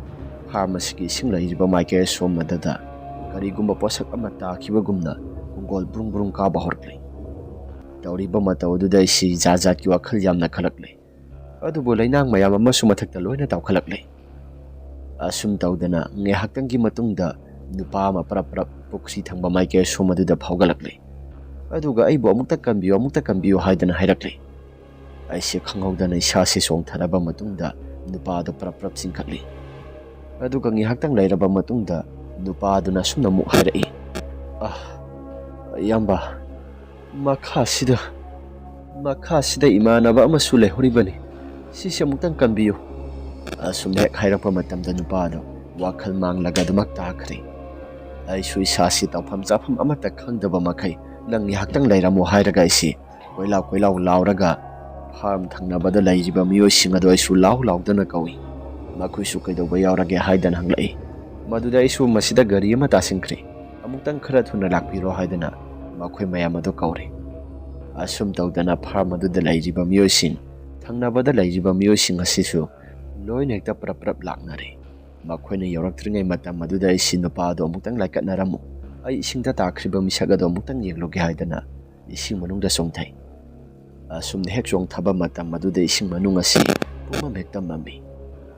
ꯐꯥꯔꯝ ꯑꯁꯤꯒꯤ ꯏꯁꯤꯡ ꯂꯩꯔꯤꯕ ꯃꯥꯏꯀꯩ ꯑꯁꯣꯝ ꯑꯗꯨꯗ ꯀꯔꯤꯒꯨꯝꯕ ꯄꯣꯠꯁꯛ ꯑꯃ ꯇꯥꯈꯤꯕꯒꯨꯝꯅ ꯄꯨꯡꯒꯣꯜ ꯕ꯭ꯔꯨꯡ ꯕ꯭ꯔꯨꯡ ꯀꯥꯕ ꯍꯧꯔꯛꯂꯤ꯫ ꯇꯧꯔꯤꯕ ꯃꯇꯧ ꯑꯗꯨꯗ ꯑꯩꯁꯤ ꯖꯥꯠ ꯖꯥꯠꯀꯤ ꯋꯥꯈꯜ ꯌꯥꯝꯅ ꯈꯜꯂꯛꯂꯤ꯫ ꯑꯗꯨꯕꯨ ꯂꯩꯅꯥꯡ ꯃꯌꯥꯝ ꯑꯃꯁꯨ ꯃꯊꯛꯇ ꯂꯣꯏꯅ ꯇꯥꯎꯈꯠꯂꯛꯂꯤ꯫ ꯑꯁꯨꯝ ꯇꯧꯗꯅ ꯉꯥꯏꯍꯥꯛꯇꯪꯒꯤ ꯃꯇꯨꯡꯗ ꯅꯨꯄꯥ ꯑꯃ ꯄ꯭ꯔꯞ ꯄ꯭ꯔꯞ ꯄꯨꯈ꯭ꯔꯤ ꯊꯪꯕ ꯃꯥꯏꯀꯩ ꯑꯁꯣꯝ ꯑꯗꯨꯗ ꯐꯥꯎꯒꯠꯂꯛꯂꯤ꯫ ꯑꯗꯨꯒ ꯑꯩꯕꯨ ꯑꯃꯨꯛꯇ ꯀꯟꯕꯤꯌꯨ, ꯑꯃꯨꯛꯇ ꯀꯟꯕꯤꯌꯨ ꯍꯥꯏꯗꯅ ꯍꯥꯏꯔꯛꯂꯤ꯫ ꯑꯩꯁꯦ ꯈꯪꯍꯧꯗꯅ ꯏꯁꯥꯁꯦ ꯆꯣꯡꯊꯔꯕ ꯃꯇꯨꯡꯗ ꯅꯨꯄꯥ ꯑꯗꯨ ꯄ꯭ꯔꯞ ꯄ꯭ꯔꯞ ꯆꯤꯡꯈꯠꯂꯤ꯫ ꯑꯗꯨꯒ ꯉꯥꯏꯍꯥꯛꯇꯪ ꯂꯩꯔꯕ ꯃꯇꯨꯡꯗ ꯅꯨꯄꯥ ꯑꯗꯨꯅ ꯑꯁꯨꯝꯅ ꯑꯃꯨꯛ ꯍꯥꯏꯔꯛꯏ, "ꯑꯍ, ꯏꯌꯥꯝꯕ, ꯃꯈꯥꯁꯤꯗ, ꯃꯈꯥꯁꯤꯗ ꯏꯃꯥꯟꯅꯕ ꯑꯃꯁꯨ ꯂꯩꯍꯧꯔꯤꯕꯅꯤ꯫ ꯁꯤꯁꯦ ꯑꯃꯨꯛꯇꯪ ꯀꯟꯕꯤꯌꯨ꯫" ꯑꯁꯨꯝ ꯍꯦꯛ ꯍꯥꯏꯔꯛꯄ ꯃꯇꯝꯗ ꯅꯨꯄꯥꯗꯣ ꯋꯥꯈꯜ ꯃꯥꯡꯂꯒ ꯑꯗꯨꯃꯛ ꯇꯥꯈ꯭ꯔꯦ꯫ ꯑꯩꯁꯨ ꯏꯁꯥꯁꯤ ꯇꯧꯐꯝ ꯆꯥꯐꯝ ꯑꯃꯠꯇ ꯈꯪꯗꯕ ꯃꯈꯩ, "ꯅꯪ ꯉꯥꯏꯍꯥꯛꯇꯪ ꯂꯩꯔꯝꯃꯣ" ꯍꯥꯏꯔꯒ ꯑꯩꯁꯤ ꯀꯣꯏꯂꯥꯎ ꯀꯣꯏꯂꯥꯎ ꯂꯥꯎꯔꯒ ꯐꯥꯔꯝ ꯊꯪꯅꯕꯗ ꯂꯩꯔꯤꯕ ꯃꯤꯑꯣꯏꯁꯤꯡ ꯑꯗꯨ ꯑꯩꯁꯨ ꯂꯥꯎ ꯂꯥꯎꯗꯅ ꯀꯧꯏ꯫ ꯃꯈꯣꯏꯁꯨ "ꯀꯩꯗꯧꯕ ꯌꯥꯎꯔꯒꯦ?" ꯍꯥꯏꯗꯅ ꯍꯪꯂꯛꯏ꯫ ꯃꯗꯨꯗ ꯑꯩꯁꯨ "ꯃꯁꯤꯗ ꯒꯥꯔꯤ ꯑꯃ ꯇꯥꯁꯤꯟꯈ꯭ꯔꯦ, ꯑꯃꯨꯛꯇꯪ ꯈꯔ ꯊꯨꯅ ꯂꯥꯛꯄꯤꯔꯣ" ꯍꯥꯏꯗꯅ ꯃꯈꯣꯏ ꯃꯌꯥꯝ ꯑꯗꯨ ꯀꯧꯔꯦ꯫ ꯑꯁꯨꯝ ꯇꯧꯗꯅ ꯐꯥꯔꯝ ꯑꯗꯨꯗ ꯂꯩꯔꯤꯕ ꯃꯤꯑꯣꯏꯁꯤꯡ, ꯊꯪꯅꯕꯗ ꯂꯩꯔꯤꯕ ꯃꯤꯑꯣꯏꯁꯤꯡ ꯑꯁꯤꯁꯨ ꯂꯣꯏꯅ ꯍꯦꯛꯇ ꯄ꯭ꯔꯞ ꯄ꯭ꯔꯞ ꯂꯥꯛꯅꯔꯦ꯫ ꯃꯈꯣꯏꯅ ꯌꯧꯔꯛꯇ꯭ꯔꯤꯉꯩ ꯃꯇꯝ ꯑꯗꯨꯗ ꯑꯩꯁꯤ "ꯅꯨꯄꯥ ꯑꯗꯨ ꯑꯃꯨꯛꯇꯪ ꯂꯥꯏꯀꯠꯅꯔꯝꯃꯨ, ꯑꯩ ꯏꯁꯤꯡꯗ ꯇꯥꯈ꯭ꯔꯤꯕ ꯃꯤꯁꯛ ꯑꯗꯨ ꯑꯃꯨꯛꯇꯪ ꯌꯦꯡꯂꯨꯒꯦ" ꯍꯥꯏꯗꯅ ꯏꯁꯤꯡ ꯃꯅꯨꯡꯗ ꯆꯣꯡꯊꯩ꯫ ꯑꯁꯨꯝꯅ ꯍꯦꯛ ꯆꯣꯡꯊꯕ ꯃꯇꯝ ꯑꯗꯨꯗ ꯏꯁꯤꯡ ꯃꯅꯨꯡ ꯑꯁꯤ ꯄꯨꯝꯃꯝ ꯍꯦꯛꯇ ꯃꯝꯃꯤ꯫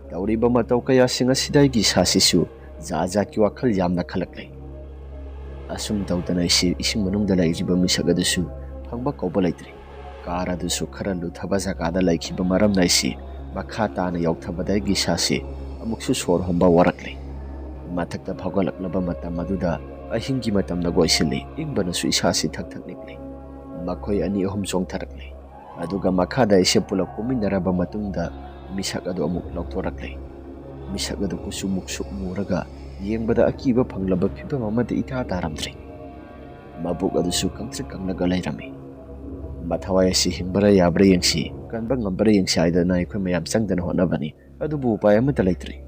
ꯇꯧꯔꯤꯕ ꯃꯇꯧ ꯀꯌꯥꯁꯤꯡ ꯑꯁꯤꯗ ꯑꯩꯒꯤ ꯏꯁꯥꯁꯤꯁꯨ ꯖꯥꯠ ꯖꯥꯠꯀꯤ ꯋꯥꯈꯜ ꯌꯥꯝꯅ ꯈꯜꯂꯛꯂꯦ꯫ ꯑꯁꯨꯝ ꯇꯧꯗꯅ ꯑꯩꯁꯤ ꯏꯁꯤꯡ ꯃꯅꯨꯡꯗ ꯂꯩꯔꯤꯕ ꯃꯤꯁꯛ ꯑꯗꯨꯁꯨ ꯍꯪꯕ ꯀꯧꯕ ꯂꯩꯇ꯭ꯔꯦ꯫ ꯀꯥꯔ ꯑꯗꯨꯁꯨ ꯈꯔ ꯂꯨꯊꯕ ꯖꯒꯥꯗ ꯂꯩꯈꯤꯕ ꯃꯔꯝꯅ ꯑꯩꯁꯤ ꯃꯈꯥ ꯇꯥꯅ ꯌꯧꯊꯕꯗ ꯑꯩꯒꯤ ꯏꯁꯥꯁꯤ ꯑꯃꯨꯛꯁꯨ ꯁꯣꯔ ꯍꯣꯟꯕ ꯋꯥꯔꯛꯂꯦ꯫ ꯃꯊꯛꯇ ꯐꯥꯎꯒꯠꯂꯛꯂꯕ ꯃꯇꯝ ꯑꯗꯨꯗ ꯑꯍꯤꯡꯒꯤ ꯃꯇꯝꯅ ꯀꯣꯏꯁꯤꯜꯂꯤ, ꯏꯪꯕꯅꯁꯨ ꯏꯁꯥꯁꯤ ꯊꯛ ꯊꯛ ꯅꯤꯛꯂꯤ꯫ ꯃꯈꯣꯏ ꯑꯅꯤ ꯑꯍꯨꯝ ꯆꯣꯡꯊꯔꯛꯂꯤ꯫ ꯑꯗꯨꯒ ꯃꯈꯥꯗ ꯑꯩꯁꯦ ꯄꯨꯂꯞ ꯀꯨꯝꯃꯤꯟꯅꯔꯕ ꯃꯇꯨꯡꯗ ꯃꯤꯁꯛ ꯑꯗꯨ ꯑꯃꯨꯛ ꯂꯧꯊꯣꯔꯛꯂꯦ꯫ ꯃꯤꯁꯛ ꯑꯗꯨ ꯀꯨꯆꯨ ꯃꯨꯛꯁꯨꯛ ꯃꯨꯔꯒ ꯌꯦꯡꯕꯗ ꯑꯀꯤꯕ ꯐꯪꯂꯕ ꯐꯤꯕꯝ ꯑꯃꯗ ꯏꯇꯥ ꯇꯥꯔꯝꯗ꯭ꯔꯦ꯫ ꯃꯕꯨꯛ ꯑꯗꯨꯁꯨ ꯀꯪꯇ꯭ꯔꯤꯛ ꯀꯪꯂꯒ ꯂꯩꯔꯝꯃꯤ꯫ ꯃꯊꯋꯥꯏ ꯑꯁꯤ ꯍꯤꯡꯕ꯭ꯔꯥ ꯌꯥꯕ꯭ꯔꯥ ꯌꯦꯡꯁꯤ, ꯀꯟꯕ ꯉꯝꯕ꯭ꯔꯥ ꯌꯦꯡꯁꯤ ꯍꯥꯏꯗꯅ ꯑꯩꯈꯣꯏ ꯃꯌꯥꯝ ꯆꯪꯗꯅ ꯍꯣꯠꯅꯕꯅꯤ, ꯑꯗꯨꯕꯨ ꯎꯄꯥꯏ ꯑꯃꯠꯇ ꯂꯩꯇ꯭ꯔꯦ꯫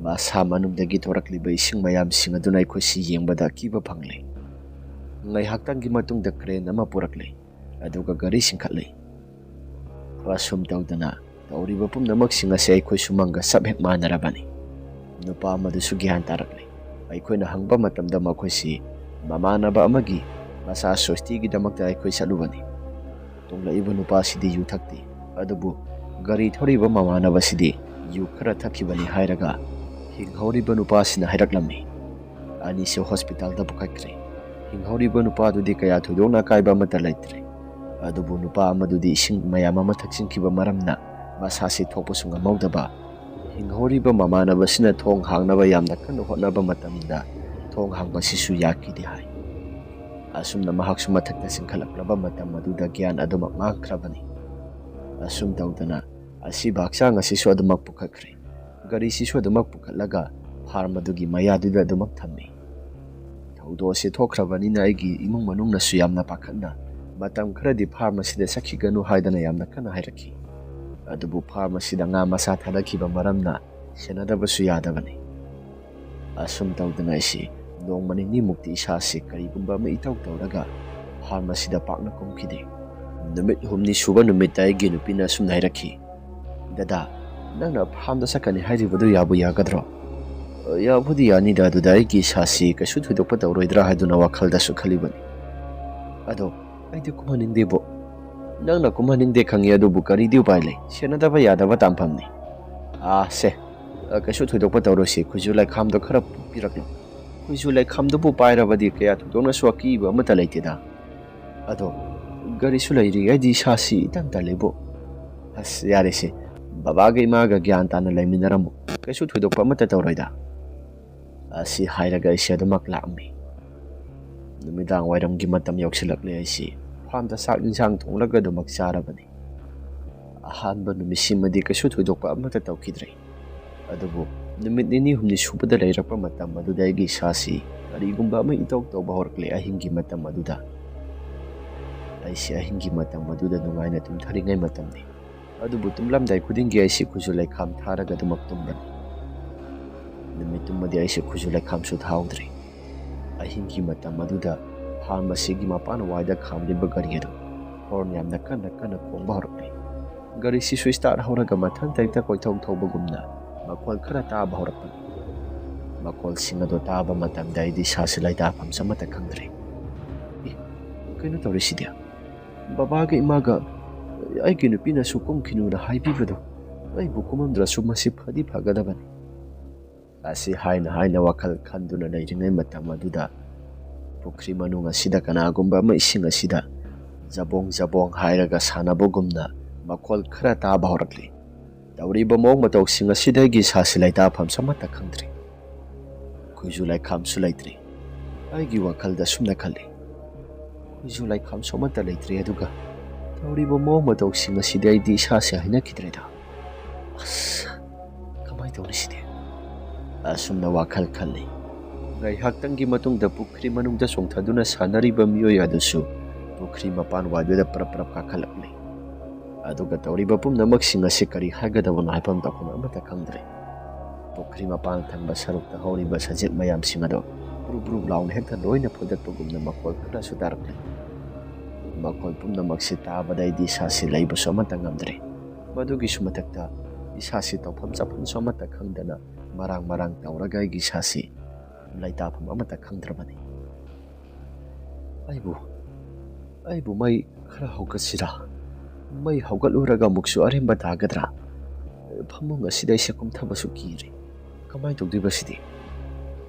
ꯃꯁꯥ ꯃꯅꯨꯡꯗꯒꯤ ꯊꯣꯔꯛꯂꯤꯕ ꯏꯁꯤꯡ ꯃꯌꯥꯝꯁꯤꯡ ꯑꯗꯨꯅ ꯑꯩꯈꯣꯏꯁꯤ ꯌꯦꯡꯕꯗ ꯑꯀꯤꯕ ꯐꯪꯂꯦ꯫ ꯉꯥꯏꯍꯥꯛꯇꯪꯒꯤ ꯃꯇꯨꯡꯗ ꯀ꯭ꯔꯦꯟ ꯑꯃ ꯄꯨꯔꯛꯂꯦ, ꯑꯗꯨꯒ ꯒꯥꯔꯤ ꯆꯤꯡꯈꯠꯂꯦ꯫ ꯑꯁꯨꯝ ꯇꯧꯗꯅ ꯇꯧꯔꯤꯕ ꯄꯨꯝꯅꯃꯛꯁꯤꯡ ꯑꯁꯤ ꯑꯩꯈꯣꯏꯁꯨ ꯃꯪꯒ ꯆꯞ ꯍꯦꯛ ꯃꯥꯟꯅꯔꯕꯅꯤ꯫ ꯅꯨꯄꯥ ꯑꯃꯗꯨꯁꯨ ꯒ꯭ꯌꯥꯟ ꯇꯥꯔꯛꯂꯦ꯫ ꯑꯩꯈꯣꯏꯅ ꯍꯪꯕ ꯃꯇꯝꯗ ꯃꯈꯣꯏꯁꯤ ꯃꯃꯥꯟꯅꯕ ꯑꯃꯒꯤ ꯃꯆꯥ ꯁꯣꯁꯇꯤꯒꯤꯗꯃꯛꯇ ꯑꯩꯈꯣꯏ ꯆꯠꯂꯨꯕꯅꯤ꯫ ꯇꯣꯡꯂꯛꯏꯕ ꯅꯨꯄꯥꯁꯤꯗꯤ ꯌꯨ ꯊꯛꯇꯦ, ꯑꯗꯨꯕꯨ ꯒꯥꯔꯤ ꯊꯧꯔꯤꯕ ꯃꯃꯥꯟꯅꯕꯁꯤꯗꯤ ꯌꯨ ꯈꯔ ꯊꯛꯈꯤꯕꯅꯤ ꯍꯥꯏꯔꯒ ꯍꯤꯡꯍꯧꯔꯤꯕ ꯅꯨꯄꯥꯁꯤꯅ ꯍꯥꯏꯔꯛꯂꯝꯃꯤ꯫ ꯑꯅꯤꯁꯨ ꯍꯣꯁꯄꯤꯇꯥꯜꯗ ꯄꯨꯈꯠꯈ꯭ꯔꯦ꯫ ꯍꯤꯡꯍꯧꯔꯤꯕ ꯅꯨꯄꯥꯗꯨꯗꯤ ꯀꯌꯥ ꯊꯣꯏꯗꯣꯛꯅ ꯑꯀꯥꯏꯕ ꯑꯃꯠꯇ ꯂꯩꯇ꯭ꯔꯦ, ꯑꯗꯨꯕꯨ ꯅꯨꯄꯥ ꯑꯃꯗꯨꯗꯤ ꯏꯁꯤꯡ ꯃꯌꯥꯝ ꯑꯃ ꯊꯛꯆꯤꯟꯈꯤꯕ ꯃꯔꯝꯅ ꯃꯁꯥꯁꯤ ꯊꯣꯛꯄꯁꯨ ꯉꯝꯍꯧꯗꯕ꯫ ꯍꯤꯡꯍꯧꯔꯤꯕ ꯃꯃꯥꯟꯅꯕꯁꯤꯅ ꯊꯣꯡ ꯍꯥꯡꯅꯕ ꯌꯥꯝꯅ ꯀꯟꯅ ꯍꯣꯠꯅꯕ ꯃꯇꯝꯗ ꯊꯣꯡ ꯍꯥꯡꯕꯁꯤꯁꯨ ꯌꯥꯈꯤꯗꯦ ꯍꯥꯏ꯫ ꯑꯁꯨꯝꯅ ꯃꯍꯥꯛꯁꯨ ꯃꯊꯛꯇ ꯆꯤꯡꯈꯠꯂꯛꯂꯕ ꯃꯇꯝ ꯑꯗꯨꯗ ꯒ꯭ꯌꯥꯟ ꯑꯗꯨꯃꯛ ꯃꯥꯡꯈ꯭ꯔꯕꯅꯤ꯫ ꯑꯁꯨꯝ ꯇꯧꯗꯅ ꯑꯁꯤꯕ ꯍꯛꯆꯥꯡ ꯑꯁꯤꯁꯨ ꯑꯗꯨꯃꯛ ꯄꯨꯈꯠꯈ꯭ꯔꯦ꯫ ꯒꯥꯔꯤꯁꯤꯁꯨ ꯑꯗꯨꯃꯛ ꯄꯨꯈꯠꯂꯒ ꯐꯥꯔꯝ ꯑꯗꯨꯒꯤ ꯃꯌꯥꯗꯨꯗ ꯑꯗꯨꯃꯛ ꯊꯝꯃꯤ꯫ ꯊꯧꯗꯣꯛ ꯑꯁꯤ ꯊꯣꯛꯈ꯭ꯔꯕꯅꯤꯅ ꯑꯩꯒꯤ ꯏꯃꯨꯡ ꯃꯅꯨꯡꯅꯁꯨ ꯌꯥꯝꯅ ꯄꯥꯈꯠꯅ ꯃꯇꯝ ꯈꯔꯗꯤ ꯐꯥꯔꯝ ꯑꯁꯤꯗ ꯆꯠꯈꯤꯒꯅꯨ ꯍꯥꯏꯗꯅ ꯌꯥꯝꯅ ꯀꯟꯅ ꯍꯥꯏꯔꯛꯈꯤ꯫ ꯑꯗꯨꯕꯨ ꯐꯥꯔꯝ ꯑꯁꯤꯗ ꯉꯥ ꯃꯆꯥ ꯊꯥꯗꯈꯤꯕ ꯃꯔꯝꯅ ꯁꯦꯟꯅꯗꯕꯁꯨ ꯌꯥꯗꯕꯅꯤ꯫ ꯑꯁꯨꯝ ꯇꯧꯗꯅ ꯑꯩꯁꯤ ꯅꯣꯡꯃ ꯅꯤꯅꯤꯃꯨꯛꯇꯤ ꯏꯁꯥꯁꯤ ꯀꯔꯤꯒꯨꯝꯕ ꯑꯃ ꯏꯇꯧ ꯇꯧꯔꯒ ꯐꯥꯔꯝ ꯑꯁꯤꯗ ꯄꯥꯛꯅ ꯀꯨꯝꯈꯤꯗꯦ꯫ ꯅꯨꯃꯤꯠ ꯍꯨꯝꯅꯤ ꯁꯨꯕ ꯅꯨꯃꯤꯠꯇ ꯑꯩꯒꯤ ꯅꯨꯄꯤꯅ ꯑꯁꯨꯝꯅ ꯍꯥꯏꯔꯛꯈꯤ, "ꯗꯗꯥ, ꯅꯪꯅ ꯐꯥꯔꯝꯗ ꯆꯠꯀꯅꯤ ꯍꯥꯏꯔꯤꯕꯗꯨ ꯌꯥꯕꯨ ꯌꯥꯒꯗ꯭ꯔꯣ?" "ꯌꯥꯕꯨꯗꯤ ꯌꯥꯅꯤꯗ, ꯑꯗꯨꯗ ꯑꯩꯒꯤ ꯏꯁꯥꯁꯤ ꯀꯩꯁꯨ ꯊꯣꯏꯗꯣꯛꯄ ꯇꯧꯔꯣꯏꯗ꯭ꯔꯥ ꯍꯥꯏꯗꯨꯅ ꯋꯥꯈꯜꯗꯁꯨ ꯈꯜꯂꯤꯕꯅꯤ꯫ ꯑꯗꯣ ꯑꯩꯗꯤ ꯀꯨꯝꯍꯟꯅꯤꯡꯗꯦꯕꯣ꯫ ꯅꯪꯅ ꯀꯨꯝꯍꯟꯅꯤꯡꯗꯦ ꯈꯪꯉꯤ, ꯑꯗꯨꯕꯨ ꯀꯔꯤꯗꯤ ꯎꯄꯥꯏ ꯂꯩ? ꯁꯦꯟꯅꯗꯕ ꯌꯥꯗꯕ ꯇꯥꯟꯐꯝꯅꯤ꯫ ꯑꯥ, ꯁꯦ, ꯑ, ꯀꯩꯁꯨ ꯊꯣꯏꯗꯣꯛꯄ ꯇꯧꯔꯣꯏꯁꯤ, ꯈꯨꯖꯨ ꯂꯩꯈꯥꯝꯗꯣ ꯈꯔ ꯄꯤꯔꯛꯂꯣ꯫ ꯈꯨꯖꯨ ꯂꯩꯈꯥꯝꯗꯨꯕꯨ ꯄꯥꯏꯔꯕꯗꯤ ꯀꯌꯥ ꯊꯣꯏꯗꯣꯛꯅꯁꯨ ꯑꯀꯤꯕ ꯑꯃꯠꯇ ꯂꯩꯇꯦꯗ꯫ ꯑꯗꯣ ꯒꯥꯔꯤꯁꯨ ꯂꯩꯔꯤꯉꯩꯗꯤ ꯏꯁꯥꯁꯤ ꯏꯇꯟ ꯇꯜꯂꯤꯕꯣ꯫ ꯑꯁ, ꯌꯥꯔꯦꯁꯦ, ꯕꯕꯥꯒ ꯏꯃꯥꯒ ꯒ꯭ꯌꯥꯟ ꯇꯥꯅ ꯂꯩꯃꯤꯟꯅꯔꯝꯃꯨ, ꯀꯩꯁꯨ ꯊꯣꯏꯗꯣꯛꯄ ꯑꯃꯠꯇ ꯇꯧꯔꯣꯏꯗ"꯫ ꯑꯁꯤ ꯍꯥꯏꯔꯒ ꯑꯩꯁꯦ ꯑꯗꯨꯃꯛ ꯂꯥꯛꯑꯝꯃꯤ꯫ ꯅꯨꯃꯤꯗꯥꯡ ꯋꯥꯏꯔꯝꯒꯤ ꯃꯇꯝ ꯌꯧꯁꯤꯜꯂꯛꯂꯦ꯫ ꯑꯩꯁꯤ ꯐꯥꯔꯝꯗ ꯆꯥꯛ ꯏꯟꯁꯥꯡ ꯊꯣꯡꯂꯒ ꯑꯗꯨꯃꯛ ꯆꯥꯔꯕꯅꯤ꯫ ꯑꯍꯥꯟꯕ ꯅꯨꯃꯤꯠꯁꯤꯃꯗꯤ ꯀꯩꯁꯨ ꯊꯣꯏꯗꯣꯛꯄ ꯑꯃꯠꯇ ꯇꯧꯈꯤꯗ꯭ꯔꯦ꯫ ꯑꯗꯨꯕꯨ ꯅꯨꯃꯤꯠ ꯅꯤꯅꯤ ꯍꯨꯝꯅꯤ ꯁꯨꯕꯗ ꯂꯩꯔꯛꯄ ꯃꯇꯝ ꯑꯗꯨꯗ ꯑꯩꯒꯤ ꯏꯁꯥꯁꯤ ꯀꯔꯤꯒꯨꯝꯕ ꯑꯃ ꯏꯇꯧ ꯇꯧꯕ ꯍꯧꯔꯛꯂꯦ꯫ ꯑꯍꯤꯡꯒꯤ ꯃꯇꯝ ꯑꯗꯨꯗ ꯑꯩꯁꯤ ꯑꯍꯤꯡꯒꯤ ꯃꯇꯝ ꯑꯗꯨꯗ ꯅꯨꯡꯉꯥꯏꯅ ꯇꯨꯝꯊꯔꯤꯉꯩ ꯃꯇꯝꯅꯤ꯫ ꯑꯗꯨꯕꯨ ꯇꯨꯝꯂꯝꯗꯥꯏ ꯈꯨꯗꯤꯡꯒꯤ ꯑꯩꯁꯤ ꯈꯨꯖꯨ ꯂꯩꯈꯥꯝ ꯊꯥꯔꯒ ꯑꯗꯨꯃꯛ ꯇꯨꯝꯕꯅꯤ꯫ ꯅꯨꯃꯤꯠꯇꯨꯃꯗꯤ ꯑꯩꯁꯤ ꯈꯨꯖꯨ ꯂꯩꯈꯥꯝꯁꯨ ꯊꯥꯍꯧꯗ꯭ꯔꯦ꯫ ꯑꯍꯤꯡꯒꯤ ꯃꯇꯝ ꯑꯗꯨꯗ ꯐꯥꯔꯝ ꯑꯁꯤꯒꯤ ꯃꯄꯥꯟ ꯋꯥꯏꯗ ꯈꯥꯝꯂꯤꯕ ꯒꯥꯔꯤ ꯑꯗꯨ ꯍꯣꯔꯟ ꯌꯥꯝꯅ ꯀꯟꯅ ꯀꯟꯅ ꯈꯣꯡꯕ ꯍꯧꯔꯛꯂꯦ꯫ ꯒꯥꯔꯤꯁꯤꯁꯨ ꯁ꯭ꯇꯥꯔꯠ ꯍꯧꯔꯒ ꯃꯊꯪ ꯇꯩꯛꯇ ꯀꯣꯏꯊꯧ ꯊꯧꯕꯒꯨꯝꯅ ꯃꯈꯣꯜ ꯈꯔ ꯇꯥꯕ ꯍꯧꯔꯛꯄꯅꯤ꯫ ꯃꯈꯣꯜꯁꯤꯡ ꯑꯗꯨ ꯇꯥꯕ ꯃꯇꯝꯗ ꯑꯩꯗꯤ ꯏꯁꯥꯁꯤ ꯂꯩꯇꯥꯐꯝꯁꯨ ꯑꯃꯠꯇ ꯈꯪꯗ꯭ꯔꯦ꯫ "ꯑꯦ, ꯀꯩꯅꯣ ꯇꯧꯔꯤꯁꯤꯗꯤ? ꯕꯕꯥꯒ ꯏꯃꯥꯒ ꯑꯩꯒꯤ ꯅꯨꯄꯤꯅꯁꯨ ꯀꯨꯝꯈꯤꯅꯨꯅ ꯍꯥꯏꯕꯤꯕꯗꯣ ꯑꯩꯕꯨ ꯀꯨꯝꯃꯝꯗ꯭ꯔꯁꯨ ꯃꯁꯤ ꯐꯗꯤ ꯐꯒꯗꯕꯅꯤ" ꯑꯁꯤ ꯍꯥꯏꯅ ꯍꯥꯏꯅ ꯋꯥꯈꯜ ꯈꯟꯗꯨꯅ ꯂꯩꯔꯤꯉꯩ ꯃꯇꯝ ꯑꯗꯨꯗ ꯄꯨꯈ꯭ꯔꯤ ꯃꯅꯨꯡ ꯑꯁꯤꯗ ꯀꯅꯥꯒꯨꯝꯕ ꯑꯃ ꯏꯁꯤꯡ ꯑꯁꯤꯗ ꯖꯕꯣꯡ ꯖꯕꯣꯡ ꯍꯥꯏꯔꯒ ꯁꯥꯟꯅꯕꯒꯨꯝꯅ ꯃꯈꯣꯜ ꯈꯔ ꯇꯥꯕ ꯍꯧꯔꯛꯂꯤ꯫ ꯇꯧꯔꯤꯕ ꯃꯑꯣꯡ ꯃꯇꯧꯁꯤꯡ ꯑꯁꯤꯗꯒꯤ ꯏꯁꯥꯁꯤ ꯂꯩꯇꯥꯐꯝꯁꯨ ꯑꯃꯠꯇ ꯈꯪꯗ꯭ꯔꯦ꯫ ꯈꯨꯖꯨ ꯂꯩꯈꯥꯝꯁꯨ ꯂꯩꯇ꯭ꯔꯦ꯫ ꯑꯩꯒꯤ ꯋꯥꯈꯜꯗ ꯑꯁꯨꯝꯅ ꯈꯜꯂꯤ, "ꯈꯨꯖꯨ ꯂꯩꯈꯥꯝꯁꯨ ꯑꯃꯠꯇ ꯂꯩꯇ꯭ꯔꯦ, ꯑꯗꯨꯒ ꯇꯧꯔꯤꯕ ꯃꯑꯣꯡ ꯃꯇꯧꯁꯤꯡ ꯑꯁꯤꯗꯤ ꯑꯩꯗꯤ ꯏꯁꯥꯁꯦ ꯍꯩꯅꯈꯤꯗ꯭ꯔꯦꯗ꯫ ꯑꯁ, ꯀꯃꯥꯏꯅ ꯇꯧꯅꯤ ꯁꯤꯗꯤ?" ꯑꯁꯨꯝꯅ ꯋꯥꯈꯜ ꯈꯜꯂꯤ꯫ ꯉꯥꯏꯍꯥꯛꯇꯪꯒꯤ ꯃꯇꯨꯡꯗ ꯄꯨꯈ꯭ꯔꯤ ꯃꯅꯨꯡꯗ ꯆꯣꯡꯊꯗꯨꯅ ꯁꯥꯟꯅꯔꯤꯕ ꯃꯤꯑꯣꯏ ꯑꯗꯨꯁꯨ ꯄꯨꯈ꯭ꯔꯤ ꯃꯄꯥꯟ ꯋꯥꯏꯗꯨꯗ ꯄ꯭ꯔꯞ ꯄ꯭ꯔꯞ ꯀꯥꯈꯠꯂꯛꯂꯤ꯫ ꯑꯗꯨꯒ ꯇꯧꯔꯤꯕ ꯄꯨꯝꯅꯃꯛꯁꯤꯡ ꯑꯁꯤ ꯀꯔꯤ ꯍꯥꯏꯒꯗꯕꯅꯣ ꯍꯥꯏꯐꯝ ꯇꯧꯐꯝ ꯑꯃꯠꯇ ꯈꯪꯗ꯭ꯔꯦ꯫ ꯄꯨꯈ꯭ꯔꯤ ꯃꯄꯥꯟ ꯊꯪꯕ ꯁꯔꯨꯛꯇ ꯍꯧꯔꯤꯕ ꯁꯖꯤꯛ ꯃꯌꯥꯝꯁꯤꯡ ꯑꯗꯣ ꯕ꯭ꯔꯨꯞ ꯕ꯭ꯔꯨꯞ ꯂꯥꯎꯅ ꯍꯦꯛꯇ ꯂꯣꯏꯅ ꯐꯨꯗꯠꯄꯒꯨꯝꯅ ꯃꯈꯣꯜ ꯈꯔꯁꯨ ꯇꯥꯔꯛꯂꯤ꯫ ꯃꯈꯣꯜ ꯄꯨꯝꯅꯃꯛꯁꯤ ꯇꯥꯕꯗ ꯑꯩꯗꯤ ꯏꯁꯥꯁꯤ ꯂꯩꯕꯁꯨ ꯑꯃꯠꯇ ꯉꯝꯗ꯭ꯔꯦ꯫ ꯃꯗꯨꯒꯤꯁꯨ ꯃꯊꯛꯇ ꯏꯁꯥꯁꯤ ꯇꯧꯐꯝ ꯆꯥꯐꯝꯁꯨ ꯑꯃꯠꯇ ꯈꯪꯗꯅ ꯃꯔꯥꯡ ꯃꯔꯥꯡ ꯇꯧꯔꯒ ꯑꯩꯒꯤ ꯏꯁꯥꯁꯤ ꯂꯩꯇꯥꯐꯝ ꯑꯃꯠꯇ ꯈꯪꯗ꯭ꯔꯕꯅꯤ꯫ "ꯑꯩꯕꯨ, ꯑꯩꯕꯨ ꯃꯩ ꯈꯔ ꯍꯧꯒꯠꯁꯤꯔꯥ? ꯃꯩ ꯍꯧꯒꯠꯂꯨꯔꯒ ꯑꯃꯨꯛꯁꯨ ꯑꯔꯦꯝꯕ ꯇꯥꯒꯗ꯭ꯔꯥ? ꯐꯃꯨꯡ ꯑꯁꯤꯗ ꯑꯩꯁꯦ ꯀꯨꯝꯊꯕꯁꯨ ꯀꯤꯔꯦ꯫ ꯀꯃꯥꯏꯅ ꯇꯧꯗꯣꯏꯕ ꯁꯤꯗꯤ?"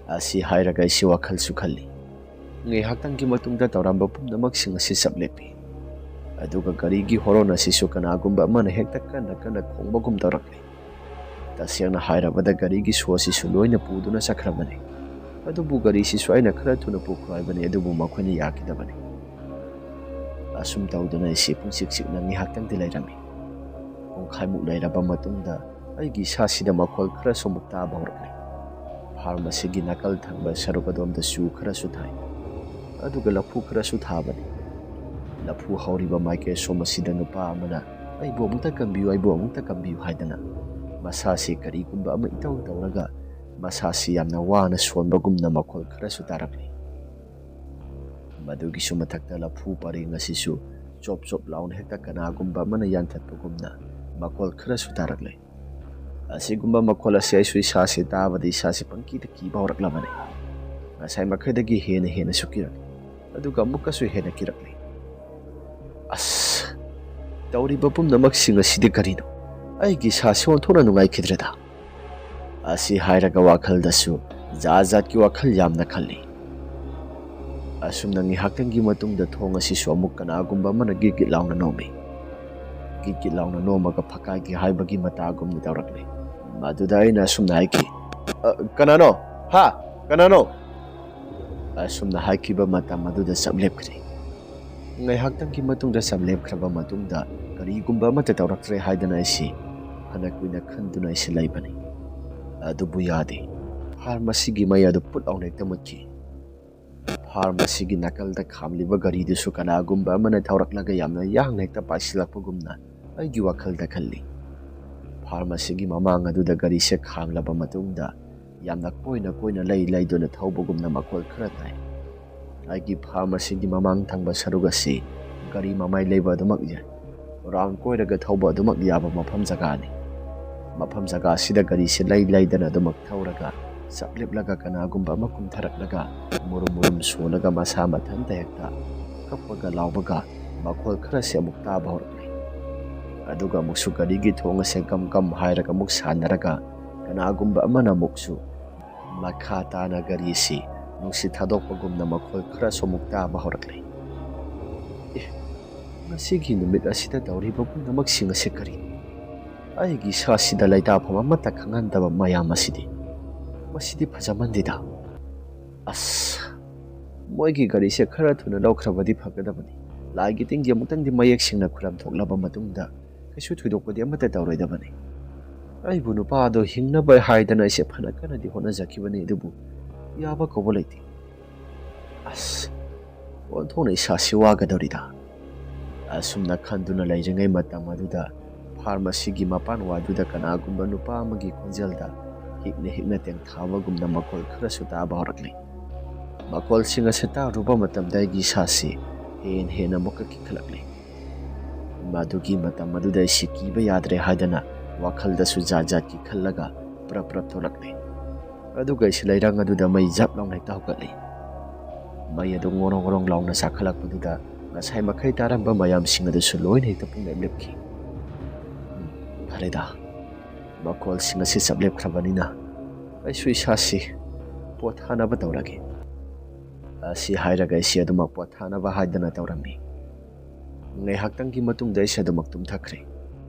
ꯑꯁꯤ ꯍꯥꯏꯔꯒ ꯑꯩꯁꯤ ꯋꯥꯈꯜꯁꯨ ꯈꯜꯂꯤ꯫ ꯉꯥꯏꯍꯥꯛꯇꯪꯒꯤ ꯃꯇꯨꯡꯗ ꯇꯧꯔꯝꯕ ꯄꯨꯝꯅꯃꯛꯁꯤꯡ ꯑꯁꯤ ꯆꯞ ꯂꯦꯞꯄꯤ꯫ ꯑꯗꯨꯒ ꯒꯥꯔꯤꯒꯤ ꯍꯣꯔꯣꯟ ꯑꯁꯤꯁꯨ ꯀꯅꯥꯒꯨꯝꯕ ꯑꯃꯅ ꯍꯦꯛꯇ ꯀꯟꯅ ꯀꯟꯅ ꯈꯣꯡꯕꯒꯨꯝ ꯇꯧꯔꯛꯂꯤ꯫ ꯇꯁꯦꯡꯅ ꯍꯥꯏꯔꯕꯗ ꯒꯥꯔꯤꯒꯤ ꯁꯣ ꯑꯁꯤꯁꯨ ꯂꯣꯏꯅ ꯄꯨꯗꯨꯅ ꯆꯠꯈ꯭ꯔꯕꯅꯤ꯫ ꯑꯗꯨꯕꯨ ꯒꯥꯔꯤꯁꯤꯁꯨ ꯑꯩꯅ ꯈꯔ ꯊꯨꯅ ꯄꯨꯈ꯭ꯔꯣ ꯍꯥꯏꯕꯅꯤ, ꯑꯗꯨꯕꯨ ꯃꯈꯣꯏꯅ ꯌꯥꯈꯤꯗꯕꯅꯤ꯫ ꯑꯁꯨꯝ ꯇꯧꯗꯨꯅ ꯑꯩꯁꯤ ꯄꯨꯡꯆꯤꯛ ꯆꯤꯛꯅ ꯉꯥꯏꯍꯥꯛꯇꯪꯗꯤ ꯂꯩꯔꯝꯃꯤ꯫ ꯄꯨꯡꯈꯥꯏꯃꯨꯛ ꯂꯩꯔꯕ ꯃꯇꯨꯡꯗ ꯑꯩꯒꯤ ꯏꯁꯥꯁꯤꯗ ꯃꯈꯣꯜ ꯈꯔꯁꯨ ꯑꯃꯨꯛ ꯇꯥꯕ ꯍꯧꯔꯛꯂꯦ꯫ ꯐꯥꯔꯝ ꯑꯁꯤꯒꯤ ꯅꯥꯀꯜ ꯊꯪꯕ ꯁꯔꯨꯛ ꯑꯗꯣꯝꯗꯁꯨ ꯈꯔꯁꯨ ꯊꯥꯏ, ꯑꯗꯨꯒ ꯂꯐꯨ ꯈꯔꯁꯨ ꯊꯥꯕꯅꯤ꯫ ꯂꯐꯨ ꯍꯧꯔꯤꯕ ꯃꯥꯏꯀꯩ ꯑꯁꯣꯝ ꯑꯁꯤꯗ ꯅꯨꯄꯥ ꯑꯃꯅ "ꯑꯩꯕꯨ ꯑꯃꯨꯛꯇ ꯀꯟꯕꯤꯌꯨ, ꯑꯩꯕꯨ ꯑꯃꯨꯛꯇ ꯀꯟꯕꯤꯌꯨ" ꯍꯥꯏꯗꯅ ꯃꯁꯥꯁꯤ ꯀꯔꯤꯒꯨꯝꯕ ꯑꯃ ꯏꯇꯧ ꯇꯧꯔꯒ ꯃꯁꯥꯁꯤ ꯌꯥꯝꯅ ꯋꯥꯅ ꯁꯣꯟꯕꯒꯨꯝꯅ ꯃꯈꯣꯜ ꯈꯔꯁꯨ ꯇꯥꯔꯛꯂꯤ꯫ ꯃꯗꯨꯒꯤꯁꯨ ꯃꯊꯛꯇ ꯂꯐꯨ ꯄꯔꯦꯡ ꯑꯁꯤꯁꯨ ꯆꯣꯞ ꯆꯣꯞ ꯂꯥꯎꯅ ꯍꯦꯛꯇ ꯀꯅꯥꯒꯨꯝꯕ ꯑꯃꯅ ꯌꯥꯟꯊꯠꯄꯒꯨꯝꯅ ꯃꯈꯣꯜ ꯈꯔꯁꯨ ꯇꯥꯔꯛꯂꯦ꯫ ꯑꯁꯤꯒꯨꯝꯕ ꯃꯈꯣꯜ ꯑꯁꯤ ꯑꯩꯁꯨ ꯏꯁꯥꯁꯤ ꯇꯥꯕꯗ ꯏꯁꯥꯁꯤ ꯄꯪꯀꯤꯗ ꯀꯤꯕ ꯍꯧꯔꯛꯂꯕꯅꯤ꯫ ꯉꯁꯥꯏ ꯃꯈꯩꯗꯒꯤ ꯍꯦꯟꯅ ꯍꯦꯟꯅꯁꯨ ꯀꯤꯔꯛꯂꯤ, ꯑꯗꯨꯒ ꯑꯃꯨꯛꯀꯁꯨ ꯍꯦꯟꯅ ꯀꯤꯔꯛꯂꯤ꯫ "ꯑꯁ, ꯇꯧꯔꯤꯕ ꯄꯨꯝꯅꯃꯛꯁꯤꯡ ꯑꯁꯤꯗꯤ ꯀꯔꯤꯅꯣ? ꯑꯩꯒꯤ ꯏꯁꯥꯁꯤ ꯑꯣꯟꯊꯣꯛꯅ ꯅꯨꯡꯉꯥꯏꯈꯤꯗ꯭ꯔꯦꯗ" ꯑꯁꯤ ꯍꯥꯏꯔꯒ ꯋꯥꯈꯜꯗꯁꯨ ꯖꯥꯠ ꯖꯥꯠꯀꯤ ꯋꯥꯈꯜ ꯌꯥꯝꯅ ꯈꯜꯂꯤ꯫ ꯑꯁꯨꯝꯅ ꯉꯥꯏꯍꯥꯛꯇꯪꯒꯤ ꯃꯇꯨꯡꯗ ꯊꯣꯡ ꯑꯁꯤꯁꯨ ꯑꯃꯨꯛ ꯀꯅꯥꯒꯨꯝꯕ ꯑꯃꯅ ꯒꯤꯠ ꯒꯤꯠ ꯂꯥꯎꯅ ꯅꯣꯝꯃꯤ꯫ ꯒꯤꯠ ꯒꯤꯠ ꯂꯥꯎꯅ ꯅꯣꯝꯃꯒ ꯐꯀꯥꯏꯒꯤ ꯍꯥꯏꯕꯒꯤ ꯃꯇꯥꯒꯨꯝꯅ ꯇꯧꯔꯛꯂꯤ꯫ ꯃꯗꯨꯗ ꯑꯩꯅ ꯑꯁꯨꯝꯅ ꯍꯥꯏꯈꯤ, "ꯑ, ꯀꯅꯥꯅꯣ? ꯍꯥ? ꯀꯅꯥꯅꯣ?" ꯑꯁꯨꯝꯅ ꯍꯥꯏꯈꯤꯕ ꯃꯇꯝ ꯑꯗꯨꯗ ꯆꯞ ꯂꯦꯞꯈ꯭ꯔꯦ꯫ ꯉꯥꯏꯍꯥꯛꯇꯪꯒꯤ ꯃꯇꯨꯡꯗ ꯆꯞ ꯂꯦꯞꯈ꯭ꯔꯕ ꯃꯇꯨꯡꯗ ꯀꯔꯤꯒꯨꯝꯕ ꯑꯃꯠꯇ ꯇꯧꯔꯛꯇ꯭ꯔꯦ ꯍꯥꯏꯗꯅ ꯑꯩꯁꯤ ꯐꯅ ꯀꯨꯏꯅ ꯈꯟꯗꯨꯅ ꯑꯩꯁꯤ ꯂꯩꯕꯅꯤ꯫ ꯑꯗꯨꯕꯨ ꯌꯥꯗꯦ꯫ ꯐꯥꯔꯝ ꯑꯁꯤꯒꯤ ꯃꯩ ꯑꯗꯨ ꯄꯨꯠ ꯂꯥꯎꯅ ꯍꯦꯛꯇ ꯃꯨꯠꯈꯤ꯫ ꯐꯥꯔꯝ ꯑꯁꯤꯒꯤ ꯅꯥꯀꯜꯗ ꯈꯥꯝꯂꯤꯕ ꯒꯥꯔꯤꯗꯨꯁꯨ ꯀꯅꯥꯒꯨꯝꯕ ꯑꯃꯅ ꯊꯧꯔꯛꯂꯒ ꯌꯥꯝꯅ ꯌꯥꯡꯅ ꯍꯦꯛꯇ ꯄꯥꯏꯁꯤꯜꯂꯛꯄꯒꯨꯝꯅ ꯑꯩꯒꯤ ꯋꯥꯈꯜꯗ ꯈꯜꯂꯤ꯫ ꯐꯥꯔꯝ ꯑꯁꯤꯒꯤ ꯃꯃꯥꯡ ꯑꯗꯨꯗ ꯒꯥꯔꯤꯁꯦ ꯈꯥꯝꯂꯕ ꯃꯇꯨꯡꯗ ꯌꯥꯝꯅ ꯀꯣꯏꯅ ꯀꯣꯏꯅ ꯂꯩ ꯂꯩꯗꯨꯅ ꯊꯧꯕꯒꯨꯝꯅ ꯃꯈꯣꯜ ꯈꯔ ꯇꯥꯏ꯫ ꯑꯩꯒꯤ ꯐꯥꯔꯝ ꯑꯁꯤꯒꯤ ꯃꯃꯥꯡ ꯊꯪꯕ ꯁꯔꯨꯛ ꯑꯁꯤ ꯒꯥꯔꯤ ꯃꯃꯥꯏ ꯂꯩꯕ ꯑꯗꯨꯃꯛ ꯌꯥꯏ꯫ ꯔꯥꯎꯟ ꯀꯣꯏꯔꯒ ꯊꯧꯕ ꯑꯗꯨꯃꯛ ꯌꯥꯕ ꯃꯐꯝ ꯖꯒꯥꯅꯤ꯫ ꯃꯐꯝ ꯖꯒꯥ ꯑꯁꯤꯗ ꯒꯥꯔꯤꯁꯦ ꯂꯩ ꯂꯩꯗꯅ ꯑꯗꯨꯃꯛ ꯊꯧꯔꯒ ꯆꯞ ꯂꯦꯞꯂꯒ ꯀꯅꯥꯒꯨꯝꯕ ꯑꯃ ꯀꯨꯝꯊꯔꯛꯂꯒ ꯃꯨꯔꯨꯝ ꯃꯨꯔꯨꯝ ꯁꯣꯜꯂꯒ ꯃꯁꯥ ꯃꯊꯟꯇ ꯍꯦꯛꯇ ꯀꯞꯄꯒ ꯂꯥꯎꯕꯒ ꯃꯈꯣꯜ ꯈꯔꯁꯦ ꯑꯃꯨꯛ ꯇꯥꯕ ꯍꯧꯔꯛꯂꯦ꯫ ꯑꯗꯨꯒ ꯑꯃꯨꯛꯁꯨ ꯒꯥꯔꯤꯒꯤ ꯊꯣꯡ ꯑꯁꯦ ꯒꯝ ꯒꯝ ꯍꯥꯏꯔꯒ ꯑꯃꯨꯛ ꯁꯥꯟꯅꯔꯒ ꯀꯅꯥꯒꯨꯝꯕ ꯑꯃꯅ ꯑꯃꯨꯛꯁꯨ ꯃꯈꯥ ꯇꯥꯅ ꯒꯥꯔꯤꯁꯤ ꯅꯨꯡꯁꯤꯠ ꯊꯥꯗꯣꯛꯄꯒꯨꯝꯅ ꯃꯈꯣꯜ ꯈꯔꯁꯨ ꯑꯃꯨꯛ ꯇꯥꯕ ꯍꯧꯔꯛꯂꯦ꯫ ꯑꯦ, ꯉꯁꯤꯒꯤ ꯅꯨꯃꯤꯠ ꯑꯁꯤꯗ ꯇꯧꯔꯤꯕ ꯄꯨꯝꯅꯃꯛꯁꯤꯡ ꯑꯁꯤ ꯀꯔꯤꯅꯣ? ꯑꯩꯒꯤ ꯏꯁꯥꯁꯤꯗ ꯂꯩꯇꯥꯐꯝ ꯑꯃꯠꯇ ꯈꯪꯍꯟꯗꯕ ꯃꯌꯥꯝ ꯑꯁꯤꯗꯤ, ꯃꯁꯤꯗꯤ ꯐꯖꯃꯟꯗꯦꯗ꯫ ꯑꯁ, ꯃꯣꯏꯒꯤ ꯒꯥꯔꯤꯁꯦ ꯈꯔ ꯊꯨꯅ ꯂꯧꯈ꯭ꯔꯕꯗꯤ ꯐꯒꯗꯕꯅꯤ꯫ ꯂꯥꯏꯒꯤ ꯇꯤꯟꯒꯤ ꯑꯃꯨꯛꯇꯪꯗꯤ ꯃꯌꯦꯛ ꯁꯦꯡꯅ ꯈꯨꯔꯝ ꯊꯣꯛꯂꯕ ꯃꯇꯨꯡꯗ ꯀꯩꯁꯨ ꯊꯣꯏꯗꯣꯛꯄꯗꯤ ꯑꯃꯠꯇ ꯇꯧꯔꯣꯏꯗꯕꯅꯤ꯫ ꯑꯩꯕꯨ ꯅꯨꯄꯥꯗꯣ ꯍꯤꯡꯅꯕ ꯍꯥꯏꯗꯅ ꯑꯩꯁꯦ ꯐꯅ ꯀꯟꯅꯗꯤ ꯍꯣꯠꯅꯖꯈꯤꯕꯅꯤ, ꯑꯗꯨꯕꯨ ꯌꯥꯕ ꯀꯧꯕ ꯂꯩꯇꯦ꯫ ꯑꯁ, ꯑꯣꯟꯊꯣꯛꯅ ꯏꯁꯥꯁꯤ ꯋꯥꯒꯗꯧꯔꯤꯗ꯫ ꯑꯁꯨꯝꯅ ꯈꯟꯗꯨꯅ ꯂꯩꯔꯤꯉꯩ ꯃꯇꯝ ꯑꯗꯨꯗ ꯐꯥꯔꯝ ꯑꯁꯤꯒꯤ ꯃꯄꯥꯟ ꯋꯥꯏꯗꯨꯗ ꯀꯅꯥꯒꯨꯝꯕ ꯅꯨꯄꯥ ꯑꯃꯒꯤ ꯈꯣꯟꯖꯦꯜꯗ ꯍꯤꯛꯅ ꯍꯤꯛꯅ ꯇꯦꯡꯊꯥꯕꯒꯨꯝꯅ ꯃꯈꯣꯜ ꯈꯔꯁꯨ ꯇꯥꯕ ꯍꯧꯔꯛꯂꯤ꯫ ꯃꯈꯣꯜꯁꯤꯡ ꯑꯁꯤ ꯇꯥꯔꯨꯕ ꯃꯇꯝꯗ ꯑꯩꯒꯤ ꯏꯁꯥꯁꯤ ꯍꯦꯟꯅ ꯍꯦꯟꯅ ꯑꯃꯨꯛꯀ ꯀꯤꯈꯠꯂꯛꯂꯤ꯫ ꯃꯗꯨꯒꯤ ꯃꯇꯝ ꯑꯗꯨꯗ ꯑꯩꯁꯤ ꯀꯤꯕ ꯌꯥꯗ꯭ꯔꯦ ꯍꯥꯏꯗꯅ ꯋꯥꯈꯜꯗꯁꯨ ꯖꯥꯠ ꯖꯥꯠꯀꯤ ꯈꯜꯂꯒ ꯄ꯭ꯔꯞ ꯄ꯭ꯔꯞ ꯊꯣꯛꯂꯛꯂꯤ꯫ ꯑꯗꯨꯒ ꯑꯩꯁꯤ ꯂꯩꯔꯪ ꯑꯗꯨꯗ ꯃꯩ ꯖꯞ ꯂꯥꯎꯅ ꯍꯦꯛꯇ ꯍꯧꯒꯠꯂꯤ꯫ ꯃꯩ ꯑꯗꯨ ꯉꯣꯔꯣꯡ ꯉꯣꯔꯣꯡ ꯂꯥꯎꯅ ꯆꯥꯈꯠꯂꯛꯄꯗꯨꯗ ꯉꯁꯥꯏ ꯃꯈꯩ ꯇꯥꯔꯝꯕ ꯃꯌꯥꯝꯁꯤꯡ ꯑꯗꯨꯁꯨ ꯂꯣꯏꯅ ꯍꯦꯛꯇ ꯄꯨꯡꯂꯦꯞ ꯂꯦꯞꯈꯤ꯫ "ꯎꯝ, ꯐꯔꯦꯗ, ꯃꯈꯣꯜꯁꯤꯡ ꯑꯁꯤ ꯆꯞ ꯂꯦꯞꯈ꯭ꯔꯕꯅꯤꯅ ꯑꯩꯁꯨ ꯏꯁꯥꯁꯤ ꯄꯣꯊꯥꯅꯕ ꯇꯧꯔꯒꯦ" ꯑꯁꯤ ꯍꯥꯏꯔꯒ ꯑꯩꯁꯤ ꯑꯗꯨꯃꯛ ꯄꯣꯊꯥꯅꯕ ꯍꯥꯏꯗꯅ ꯇꯧꯔꯝꯃꯤ꯫ ꯉꯥꯏꯍꯥꯛꯇꯪꯒꯤ ꯃꯇꯨꯡꯗ ꯑꯩꯁꯦ ꯑꯗꯨꯃꯛ ꯇꯨꯝꯊꯈ꯭ꯔꯦ꯫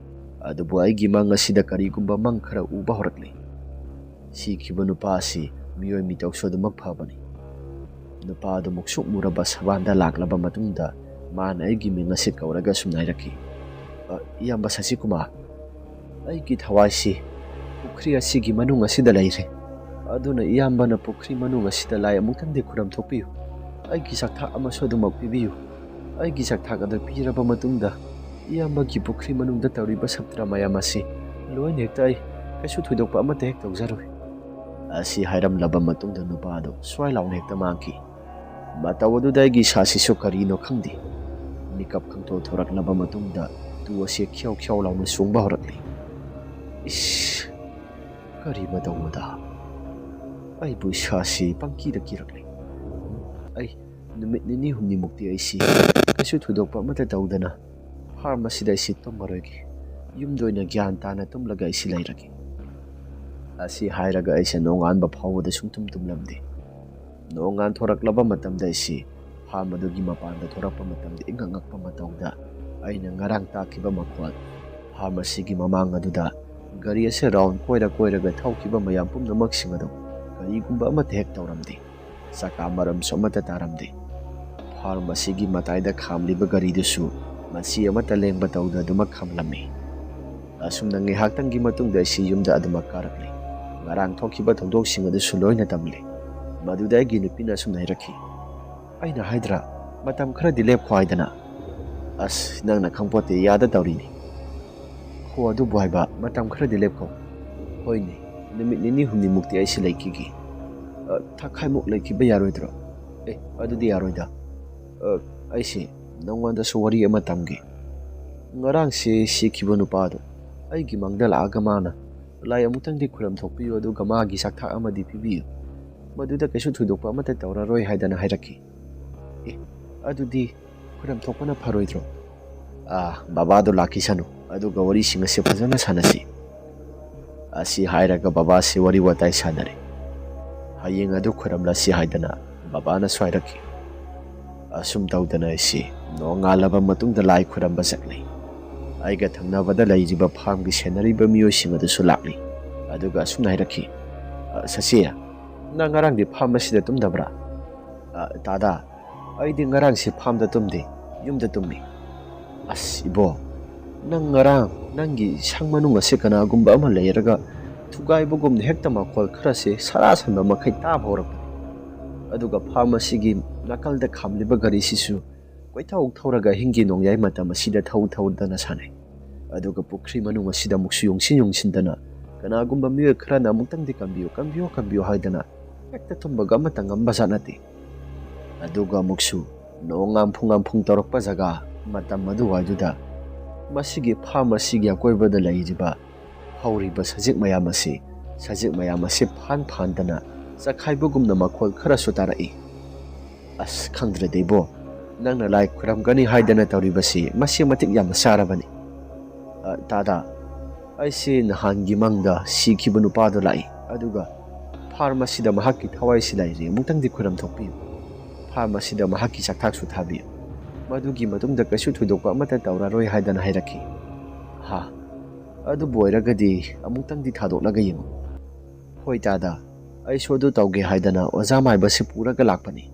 ꯑꯗꯨꯕꯨ ꯑꯩꯒꯤ ꯃꯪ ꯑꯁꯤꯗ ꯀꯔꯤꯒꯨꯝꯕ ꯃꯪ ꯈꯔ ꯎꯕ ꯍꯧꯔꯛꯂꯤ꯫ ꯁꯤꯈꯤꯕ ꯅꯨꯄꯥ ꯑꯁꯤ ꯃꯤꯑꯣꯏ ꯃꯤꯇꯧꯁꯨ ꯑꯗꯨꯃꯛ ꯐꯕꯅꯤ꯫ ꯅꯨꯄꯥ ꯑꯗꯨ ꯃꯨꯛꯁꯨꯛ ꯃꯨꯔꯕ ꯁꯕꯥꯟꯗ ꯂꯥꯛꯂꯕ ꯃꯇꯨꯡꯗ ꯃꯥꯅ ꯑꯩꯒꯤ ꯃꯤꯡ ꯑꯁꯤ ꯀꯧꯔꯒ ꯑꯁꯨꯝꯅ ꯍꯥꯏꯔꯛꯈꯤ, "ꯑ, ꯏꯌꯥꯝꯕ ꯁꯁꯤꯀꯨꯃꯥꯔ, ꯑꯩꯒꯤ ꯊꯋꯥꯏꯁꯤ ꯄꯨꯈ꯭ꯔꯤ ꯑꯁꯤꯒꯤ ꯃꯅꯨꯡ ꯑꯁꯤꯗ ꯂꯩꯔꯦ꯫ ꯑꯗꯨꯅ ꯏꯌꯥꯝꯕꯅ ꯄꯨꯈ꯭ꯔꯤ ꯃꯅꯨꯡ ꯑꯁꯤꯗ ꯂꯥꯏ ꯑꯃꯨꯛꯇꯪꯗꯤ ꯈꯨꯔꯝ ꯊꯣꯛꯄꯤꯌꯨ꯫ ꯑꯩꯒꯤ ꯆꯥꯛꯊꯥꯛ ꯑꯃꯁꯨ ꯑꯗꯨꯃꯛ ꯄꯤꯕꯤꯌꯨ꯫ ꯑꯩꯒꯤ ꯆꯥꯛꯊꯥꯛ ꯑꯗꯨ ꯄꯤꯔꯕ ꯃꯇꯨꯡꯗ ꯏꯌꯥꯝꯕꯒꯤ ꯄꯨꯈ꯭ꯔꯤ ꯃꯅꯨꯡꯗ ꯇꯧꯔꯤꯕ ꯁꯥꯇ꯭ꯔ ꯃꯌꯥꯝ ꯑꯁꯤ ꯂꯣꯏꯅ ꯍꯦꯛꯇ ꯑꯩ ꯀꯩꯁꯨ ꯊꯣꯏꯗꯣꯛꯄ ꯑꯃꯠꯇ ꯍꯦꯛ ꯇꯧꯖꯔꯣꯏ" ꯑꯁꯤ ꯍꯥꯏꯔꯝꯂꯕ ꯃꯇꯨꯡꯗ ꯅꯨꯄꯥ ꯑꯗꯨ ꯁ꯭ꯋꯥꯏ ꯂꯥꯎꯅ ꯍꯦꯛꯇ ꯃꯥꯡꯈꯤ꯫ ꯃꯇꯧ ꯑꯗꯨꯗ ꯑꯩꯒꯤ ꯏꯁꯥꯁꯤꯁꯨ ꯀꯔꯤꯅꯣ ꯈꯪꯗꯦ, ꯃꯤꯀꯞ ꯈꯪꯊꯣꯛ ꯊꯣꯔꯛꯂꯕ ꯃꯇꯨꯡꯗ ꯇꯨ ꯑꯁꯤ ꯈ꯭ꯌꯥꯎ ꯈ꯭ꯌꯥꯎ ꯂꯥꯎꯅ ꯆꯣꯡꯕ ꯍꯧꯔꯛꯂꯤ꯫ ꯏꯁ! ꯀꯔꯤ ꯃꯇꯧꯅꯣꯗ? ꯑꯩꯕꯨ ꯏꯁꯥꯁꯤ ꯄꯪꯀꯤꯗ ꯀꯤꯔꯛꯂꯤ꯫ ꯑꯩ ꯅꯨꯃꯤꯠ ꯅꯤꯅꯤ ꯍꯨꯝꯅꯤꯃꯨꯛꯇꯤ ꯑꯩꯁꯤ ꯀꯩꯁꯨ ꯊꯣꯏꯗꯣꯛꯄ ꯑꯃꯠꯇ ꯇꯧꯗꯅ ꯐꯥꯔꯝ ꯑꯁꯤꯗ ꯑꯩꯁꯤ ꯇꯨꯝꯃꯔꯣꯏꯒꯦ꯫ ꯌꯨꯝꯗ ꯑꯣꯏꯅ ꯒ꯭ꯌꯥꯟ ꯇꯥꯅ ꯇꯨꯝꯂꯒ ꯑꯩꯁꯤ ꯂꯩꯔꯒꯦ꯫ ꯑꯁꯤ ꯍꯥꯏꯔꯒ ꯑꯩꯁꯦ ꯅꯣꯡꯉꯥꯟꯕ ꯐꯥꯎꯕꯗ ꯁꯨꯡꯇꯨꯝ ꯇꯨꯝꯂꯝꯗꯦ꯫ ꯅꯣꯡꯉꯥꯟ ꯊꯣꯔꯛꯂꯕ ꯃꯇꯝꯗ ꯑꯩꯁꯤ ꯐꯥꯔꯝ ꯑꯗꯨꯒꯤ ꯃꯄꯥꯟꯗ ꯊꯣꯔꯛꯄ ꯃꯇꯝꯗ ꯏꯉꯛ ꯉꯛꯄ ꯃꯇꯧꯗ ꯑꯩꯅ ꯉꯔꯥꯡ ꯇꯥꯈꯤꯕ ꯃꯈꯣꯜ, ꯐꯥꯔꯝ ꯑꯁꯤꯒꯤ ꯃꯃꯥꯡ ꯑꯗꯨꯗ ꯒꯥꯔꯤ ꯑꯁꯦ ꯔꯥꯎꯟ ꯀꯣꯏꯔ ꯀꯣꯏꯔꯒ ꯊꯧꯈꯤꯕ ꯃꯌꯥꯝ ꯄꯨꯝꯅꯃꯛꯁꯤꯡ ꯑꯗꯨ ꯀꯔꯤꯒꯨꯝꯕ ꯑꯃꯠꯇ ꯍꯦꯛ ꯇꯧꯔꯝꯗꯦ꯫ ꯆꯀꯥ ꯃꯔꯝꯁꯨ ꯑꯃꯠꯇ ꯇꯥꯔꯝꯗꯦ꯫ ꯐꯥꯔꯝ ꯑꯁꯤꯒꯤ ꯃꯇꯥꯏꯗ ꯈꯥꯝꯂꯤꯕ ꯒꯥꯔꯤꯗꯨꯁꯨ ꯃꯆꯤ ꯑꯃꯠꯇ ꯂꯦꯡꯕ ꯇꯧꯗ ꯑꯗꯨꯃꯛ ꯈꯥꯝꯂꯝꯃꯤ꯫ ꯑꯁꯨꯝꯅ ꯉꯥꯏꯍꯥꯛꯇꯪꯒꯤ ꯃꯇꯨꯡꯗ ꯑꯩꯁꯤ ꯌꯨꯝꯗ ꯑꯗꯨꯃꯛ ꯀꯥꯔꯛꯂꯦ꯫ ꯉꯔꯥꯡ ꯊꯣꯛꯈꯤꯕ ꯊꯧꯗꯣꯛꯁꯤꯡ ꯑꯗꯨꯁꯨ ꯂꯣꯏꯅ ꯇꯝꯂꯦ꯫ ꯃꯗꯨꯗ ꯑꯩꯒꯤ ꯅꯨꯄꯤꯅ ꯑꯁꯨꯝꯅ ꯍꯥꯏꯔꯛꯈꯤ, "ꯑꯩꯅ ꯍꯥꯏꯗ꯭ꯔꯥ, ꯃꯇꯝ ꯈꯔꯗꯤ ꯂꯦꯞꯈꯣ ꯍꯥꯏꯗꯅ?" ꯑꯁ, ꯅꯪꯅ ꯈꯪꯄꯣꯠꯇꯦ, ꯌꯥꯗ ꯇꯧꯔꯤꯅꯤ꯫ "ꯍꯣ, ꯑꯗꯨꯕꯨ ꯍꯥꯏꯕ, ꯃꯇꯝ ꯈꯔꯗꯤ ꯂꯦꯞꯈꯣ"꯫ "ꯍꯣꯏꯅꯦ, ꯅꯨꯃꯤꯠ ꯅꯤꯅꯤ ꯍꯨꯝꯅꯤꯃꯨꯛꯇꯤ ꯑꯩꯁꯤ ꯂꯩꯈꯤꯒꯦ"꯫ "ꯑ, ꯊꯥꯈꯥꯏꯃꯨꯛ ꯂꯩꯈꯤꯕ ꯌꯥꯔꯣꯏꯗ꯭ꯔꯣ?" "ꯑꯦ, ꯑꯗꯨꯗꯤ ꯌꯥꯔꯣꯏꯗ꯫ ꯑ, ꯑꯩꯁꯦ ꯅꯉꯣꯟꯗꯁꯨ ꯋꯥꯔꯤ ꯑꯃ ꯇꯝꯒꯦ꯫ ꯉꯔꯥꯡꯁꯦ ꯁꯤꯈꯤꯕ ꯅꯨꯄꯥꯗꯣ ꯑꯩꯒꯤ ꯃꯪꯗ ꯂꯥꯛꯑꯒ ꯃꯥꯅ, 'ꯂꯥꯏ ꯑꯃꯨꯛꯇꯪꯗꯤ ꯈꯨꯔꯝ ꯊꯣꯛꯄꯤꯌꯨ, ꯑꯗꯨꯒ ꯃꯥꯒꯤ ꯆꯥꯛꯊꯥꯛ ꯑꯃꯗꯤ ꯄꯤꯕꯤꯌꯨ꯫ ꯃꯗꯨꯗ ꯀꯩꯁꯨ ꯊꯣꯏꯗꯣꯛꯄ ꯑꯃꯠꯇ ꯇꯧꯔꯔꯣꯏ' ꯍꯥꯏꯗꯅ ꯍꯥꯏꯔꯛꯈꯤ"꯫ "ꯑꯦ, ꯑꯗꯨꯗꯤ ꯈꯨꯔꯝ ꯊꯣꯛꯄꯅ ꯐꯔꯣꯏꯗ꯭ꯔꯣ?" "ꯑꯥ, ꯕꯕꯥꯗꯣ ꯂꯥꯛꯈꯤꯁꯅꯨ, ꯑꯗꯨꯒ ꯋꯥꯔꯤꯁꯤꯡ ꯑꯁꯤ ꯐꯖꯅ ꯁꯥꯟꯅꯁꯤ"꯫ ꯑꯁꯤ ꯍꯥꯏꯔꯒ ꯕꯕꯥꯁꯤ ꯋꯥꯔꯤ ꯋꯥꯇꯥꯏ ꯁꯥꯟꯅꯔꯦ꯫ "ꯍꯌꯦꯡ ꯑꯗꯨ ꯈꯨꯔꯝꯂꯁꯤ" ꯍꯥꯏꯗꯅ ꯕꯕꯥꯅꯁꯨ ꯍꯥꯏꯔꯛꯈꯤ꯫ ꯑꯁꯨꯝ ꯇꯧꯗꯅ ꯑꯩꯁꯤ ꯅꯣꯡꯉꯥꯜꯂꯕ ꯃꯇꯨꯡꯗ ꯂꯥꯏ ꯈꯨꯔꯝꯕ ꯆꯠꯂꯤ꯫ ꯑꯩꯒ ꯊꯪꯅꯕꯗ ꯂꯩꯔꯤꯕ ꯐꯥꯔꯝꯒꯤ ꯁꯦꯟꯅꯔꯤꯕ ꯃꯤꯑꯣꯏꯁꯤꯡ ꯑꯗꯨꯁꯨ ꯂꯥꯛꯂꯤ꯫ ꯑꯗꯨꯒ ꯑꯁꯨꯝꯅ ꯍꯥꯏꯔꯛꯈꯤ, "ꯑ, ꯁꯁꯤ, ꯅꯪ ꯉꯔꯥꯡꯗꯤ ꯐꯥꯔꯝ ꯑꯁꯤꯗ ꯇꯨꯝꯗꯕ꯭ꯔꯥ?" "ꯑ, ꯇꯥꯗꯥ, ꯑꯩꯗꯤ ꯉꯔꯥꯡꯁꯤ ꯐꯥꯔꯝꯗ ꯇꯨꯝꯗꯦ, ꯌꯨꯝꯗ ꯇꯨꯝꯃꯤ"꯫ "ꯑꯁ ꯏꯕꯣ, ꯅꯪ ꯉꯔꯥꯡ ꯅꯪꯒꯤ ꯁꯪ ꯃꯅꯨꯡ ꯑꯁꯤ ꯀꯅꯥꯒꯨꯝꯕ ꯑꯃ ꯂꯩꯔꯒ ꯊꯨꯒꯥꯏꯕꯒꯨꯝꯅ ꯍꯦꯛꯇ ꯃꯈꯣꯜ ꯈꯔꯁꯦ ꯁꯔꯥ ꯁꯟꯕ ꯃꯈꯩ ꯇꯥꯕ ꯍꯧꯔꯛꯄꯅꯤ꯫ ꯑꯗꯨꯒ ꯐꯥꯔꯝ ꯑꯁꯤꯒꯤ ꯅꯥꯀꯜꯗ ꯈꯥꯝꯂꯤꯕ ꯒꯥꯔꯤꯁꯤꯁꯨ ꯀꯣꯏꯊꯧ ꯊꯧꯔꯒ ꯑꯍꯤꯡꯒꯤ ꯅꯣꯡꯌꯥꯏ ꯃꯇꯝ ꯑꯁꯤꯗ ꯊꯧ ꯊꯧꯗꯅ ꯁꯥꯟꯅꯩ꯫ ꯑꯗꯨꯒ ꯄꯨꯈ꯭ꯔꯤ ꯃꯅꯨꯡ ꯑꯁꯤꯗ ꯑꯃꯨꯛꯁꯨ ꯌꯣꯡꯁꯤꯟ ꯌꯣꯡꯁꯤꯟꯗꯅ ꯀꯅꯥꯒꯨꯝꯕ ꯃꯤꯑꯣꯏ ꯈꯔꯅ ꯑꯃꯨꯛꯇꯪꯗꯤ ꯀꯟꯕꯤꯌꯨ, ꯀꯟꯕꯤꯌꯨ, ꯀꯟꯕꯤꯌꯨ ꯍꯥꯏꯗꯅ ꯍꯦꯛꯇ ꯇꯨꯝꯕꯒ ꯑꯃꯠꯇ ꯉꯝꯕ ꯖꯥꯠ ꯅꯠꯇꯦ꯫ ꯑꯗꯨꯒ ꯑꯃꯨꯛꯁꯨ ꯅꯣꯡ ꯉꯥꯝꯐꯨ ꯉꯥꯝꯐꯨꯡ ꯇꯧꯔꯛꯄ ꯖꯒꯥ ꯃꯇꯝ ꯑꯗꯨꯋꯥꯏꯗꯨꯗ ꯃꯁꯤꯒꯤ ꯐꯥꯔꯝ ꯑꯁꯤꯒꯤ ꯑꯀꯣꯏꯕꯗ ꯂꯩꯔꯤꯕ ꯍꯧꯔꯤꯕ ꯁꯖꯤꯛ ꯃꯌꯥꯝ ꯑꯁꯤ, ꯁꯖꯤꯛ ꯃꯌꯥꯝ ꯑꯁꯤ ꯐꯥꯟ ꯐꯥꯟꯗꯅ ꯆꯈꯥꯏꯕꯒꯨꯝꯅ ꯃꯈꯣꯜ ꯈꯔꯁꯨ ꯇꯥꯔꯛꯏ"꯫ "ꯑꯁ, ꯈꯪꯗ꯭ꯔꯦꯗ ꯏꯕꯣ, ꯅꯪꯅ ꯂꯥꯏ ꯈꯨꯔꯝꯒꯅꯤ ꯍꯥꯏꯗꯅ ꯇꯧꯔꯤꯕꯁꯤ ꯃꯁꯤ ꯃꯇꯤꯛ ꯌꯥꯝꯅ ꯆꯥꯔꯕꯅꯤ꯫ ꯑ, ꯇꯥꯗꯥ, ꯑꯩꯁꯤ ꯅꯍꯥꯟꯒꯤ ꯃꯪꯗ ꯁꯤꯈꯤꯕ ꯅꯨꯄꯥꯗꯣ ꯂꯥꯛꯏ, ꯑꯗꯨꯒ ꯐꯥꯔꯝ ꯑꯁꯤꯗ ꯃꯍꯥꯛꯀꯤ ꯊꯋꯥꯏꯁꯤ ꯂꯩꯔꯤ, ꯑꯃꯨꯛꯇꯪꯗꯤ ꯈꯨꯔꯝ ꯊꯣꯛꯄꯤꯌꯨ꯫ ꯐꯥꯔꯝ ꯑꯁꯤꯗ ꯃꯍꯥꯛꯀꯤ ꯆꯥꯛꯊꯥꯛꯁꯨ ꯊꯥꯕꯤꯌꯨ꯫ ꯃꯗꯨꯒꯤ ꯃꯇꯨꯡꯗ ꯀꯩꯁꯨ ꯊꯣꯏꯗꯣꯛꯄ ꯑꯃꯠꯇ ꯇꯧꯔꯔꯣꯏ" ꯍꯥꯏꯗꯅ ꯍꯥꯏꯔꯛꯈꯤ꯫ "ꯍꯥ, ꯑꯗꯨꯕꯨ ꯑꯣꯏꯔꯒꯗꯤ ꯑꯃꯨꯛꯇꯪꯗꯤ ꯊꯥꯗꯣꯛꯂꯒ ꯌꯦꯡꯉꯨ"꯫ "ꯍꯣꯏ ꯇꯥꯗꯥ, ꯑꯩꯁꯨ ꯑꯗꯨ ꯇꯧꯒꯦ ꯍꯥꯏꯗꯅ ꯑꯣꯖꯥ ꯃꯥꯏꯕꯁꯤ ꯄꯨꯔꯒ ꯂꯥꯛꯄꯅꯤ"꯫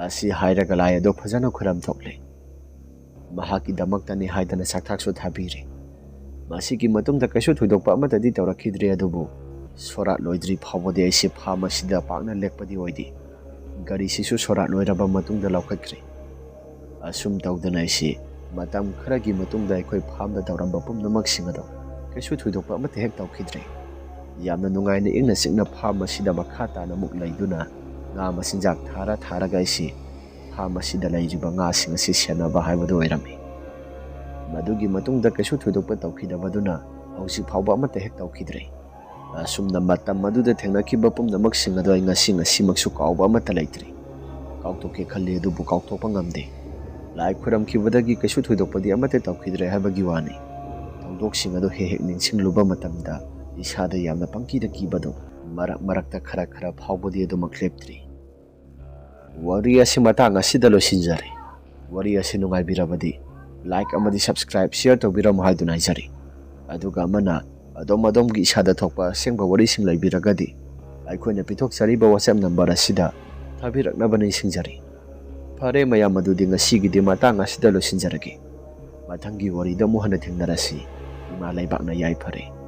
ꯑꯁꯤ ꯍꯥꯏꯔꯒ ꯂꯥꯏ ꯑꯗꯨ ꯐꯖꯅ ꯈꯨꯔꯝ ꯊꯣꯛꯂꯦ꯫ ꯃꯍꯥꯛꯀꯤꯗꯃꯛꯇꯅꯤ ꯍꯥꯏꯗꯅ ꯆꯥꯛꯊꯥꯛꯁꯨ ꯊꯥꯕꯤꯔꯦ꯫ ꯃꯁꯤꯒꯤ ꯃꯇꯨꯡꯗ ꯀꯩꯁꯨ ꯊꯣꯏꯗꯣꯛꯄ ꯑꯃꯠꯇꯗꯤ ꯇꯧꯔꯛꯈꯤꯗ꯭ꯔꯦ, ꯑꯗꯨꯕꯨ ꯁꯣꯔꯥꯠ ꯂꯣꯏꯗ꯭ꯔꯤ ꯐꯥꯎꯕꯗꯤ ꯑꯩꯁꯦ ꯐꯥꯔꯝ ꯑꯁꯤꯗ ꯄꯥꯛꯅ ꯂꯦꯛꯄꯗꯤ ꯑꯣꯏꯗꯦ꯫ ꯒꯥꯔꯤꯁꯤꯁꯨ ꯁꯣꯔꯥꯠ ꯂꯣꯏꯔꯕ ꯃꯇꯨꯡꯗ ꯂꯧꯈꯠꯈ꯭ꯔꯦ꯫ ꯑꯁꯨꯝ ꯇꯧꯗꯅ ꯑꯩꯁꯤ ꯃꯇꯝ ꯈꯔꯒꯤ ꯃꯇꯨꯡꯗ ꯑꯩꯈꯣꯏ ꯐꯥꯔꯝꯗ ꯇꯧꯔꯝꯕ ꯄꯨꯝꯅꯃꯛꯁꯤꯡ ꯑꯗꯣ ꯀꯩꯁꯨ ꯊꯣꯏꯗꯣꯛꯄ ꯑꯃꯠꯇ ꯍꯦꯛ ꯇꯧꯈꯤꯗ꯭ꯔꯦ꯫ ꯌꯥꯝꯅ ꯅꯨꯡꯉꯥꯏꯅ ꯏꯪꯅ ꯆꯤꯛꯅ ꯐꯥꯔꯝ ꯑꯁꯤꯗ ꯃꯈꯥ ꯇꯥꯅ ꯑꯃꯨꯛ ꯂꯩꯗꯨꯅ ꯉꯥ ꯃꯆꯤꯟꯖꯥꯛ ꯊꯥꯔ ꯊꯥꯔꯒ ꯑꯩꯁꯤ ꯐꯥꯔꯝ ꯑꯁꯤꯗ ꯂꯩꯔꯤꯕ ꯉꯥꯁꯤꯡ ꯑꯁꯤ ꯁꯦꯟꯅꯕ ꯍꯥꯏꯕꯗꯨ ꯑꯣꯏꯔꯝꯃꯤ꯫ ꯃꯗꯨꯒꯤ ꯃꯇꯨꯡꯗ ꯀꯩꯁꯨ ꯊꯣꯏꯗꯣꯛꯄ ꯇꯧꯈꯤꯗꯕꯗꯨꯅ ꯍꯧꯖꯤꯛ ꯐꯥꯎꯕ ꯑꯃꯠꯇ ꯍꯦꯛ ꯇꯧꯈꯤꯗ꯭ꯔꯦ꯫ ꯑꯁꯨꯝꯅ ꯃꯇꯝ ꯑꯗꯨꯗ ꯊꯦꯡꯅꯈꯤꯕ ꯄꯨꯝꯅꯃꯛꯁꯤꯡ ꯑꯗꯣ ꯑꯩ ꯉꯁꯤ ꯉꯁꯤꯃꯛꯁꯨ ꯀꯥꯎꯕ ꯑꯃꯠꯇ ꯂꯩꯇ꯭ꯔꯤ꯫ ꯀꯥꯎꯊꯣꯛꯀꯦ ꯈꯜꯂꯤ, ꯑꯗꯨꯕꯨ ꯀꯥꯎꯊꯣꯛꯄ ꯉꯝꯗꯦ꯫ ꯂꯥꯏ ꯈꯨꯔꯝꯈꯤꯕꯗꯒꯤ ꯀꯩꯁꯨ ꯊꯣꯏꯗꯣꯛꯄꯗꯤ ꯑꯃꯠꯇ ꯇꯧꯈꯤꯗ꯭ꯔꯦ ꯍꯥꯏꯕꯒꯤ ꯋꯥꯅꯤ꯫ ꯊꯧꯗꯣꯛꯁꯤꯡ ꯑꯗꯨ ꯍꯦꯛ ꯍꯦꯛ ꯅꯤꯡꯁꯤꯡꯂꯨꯕ ꯃꯇꯝꯗ ꯏꯁꯥꯗ ꯌꯥꯝꯅ ꯄꯪꯀꯤꯗ ꯀꯤꯕꯗꯣ ꯃꯔꯛ ꯃꯔꯛꯇ ꯈꯔ ꯈꯔ ꯐꯥꯎꯕꯗꯤ ꯑꯗꯨꯃꯛ ꯂꯦꯞꯇ꯭ꯔꯤ꯫ ꯋꯥꯔꯤ ꯑꯁꯤ ꯃꯇꯥꯡ ꯑꯁꯤꯗ ꯂꯣꯏꯁꯤꯟꯖꯔꯦ꯫ ꯋꯥꯔꯤ ꯑꯁꯤ ꯅꯨꯡꯉꯥꯏꯕꯤꯔꯕꯗꯤ like ꯑꯃꯗꯤ subscribe, share ꯇꯧꯕꯤꯔꯝꯃꯨ ꯍꯥꯏꯗꯨꯅ ꯍꯥꯏꯖꯔꯤ꯫ ꯑꯗꯨꯒ ꯑꯃꯅ, ꯑꯗꯣꯝ ꯑꯗꯣꯝꯒꯤ ꯏꯁꯥꯗ ꯊꯣꯛꯄ ꯑꯁꯦꯡꯕ ꯋꯥꯔꯤꯁꯤꯡ ꯂꯩꯕꯤꯔꯒꯗꯤ ꯑꯩꯈꯣꯏꯅ ꯄꯤꯊꯣꯛꯆꯔꯤꯕ WhatsApp number ꯑꯁꯤꯗ ꯊꯥꯕꯤꯔꯛꯅꯕ ꯅꯤꯡꯁꯤꯡꯖꯔꯤ꯫ ꯐꯔꯦ ꯃꯌꯥꯝ, ꯑꯗꯨꯗꯤ ꯉꯁꯤꯒꯤꯗꯤ ꯃꯇꯥꯡ ꯑꯁꯤꯗ ꯂꯣꯏꯁꯤꯟꯖꯔꯒꯦ꯫ ꯃꯊꯪꯒꯤ ꯋꯥꯔꯤꯗ ꯑꯃꯨꯛ ꯍꯟꯅ ꯊꯦꯡꯅꯔꯁꯤ꯫ ꯏꯃꯥ ꯂꯩꯕꯥꯛꯅ ꯌꯥꯏꯐꯔꯦ꯫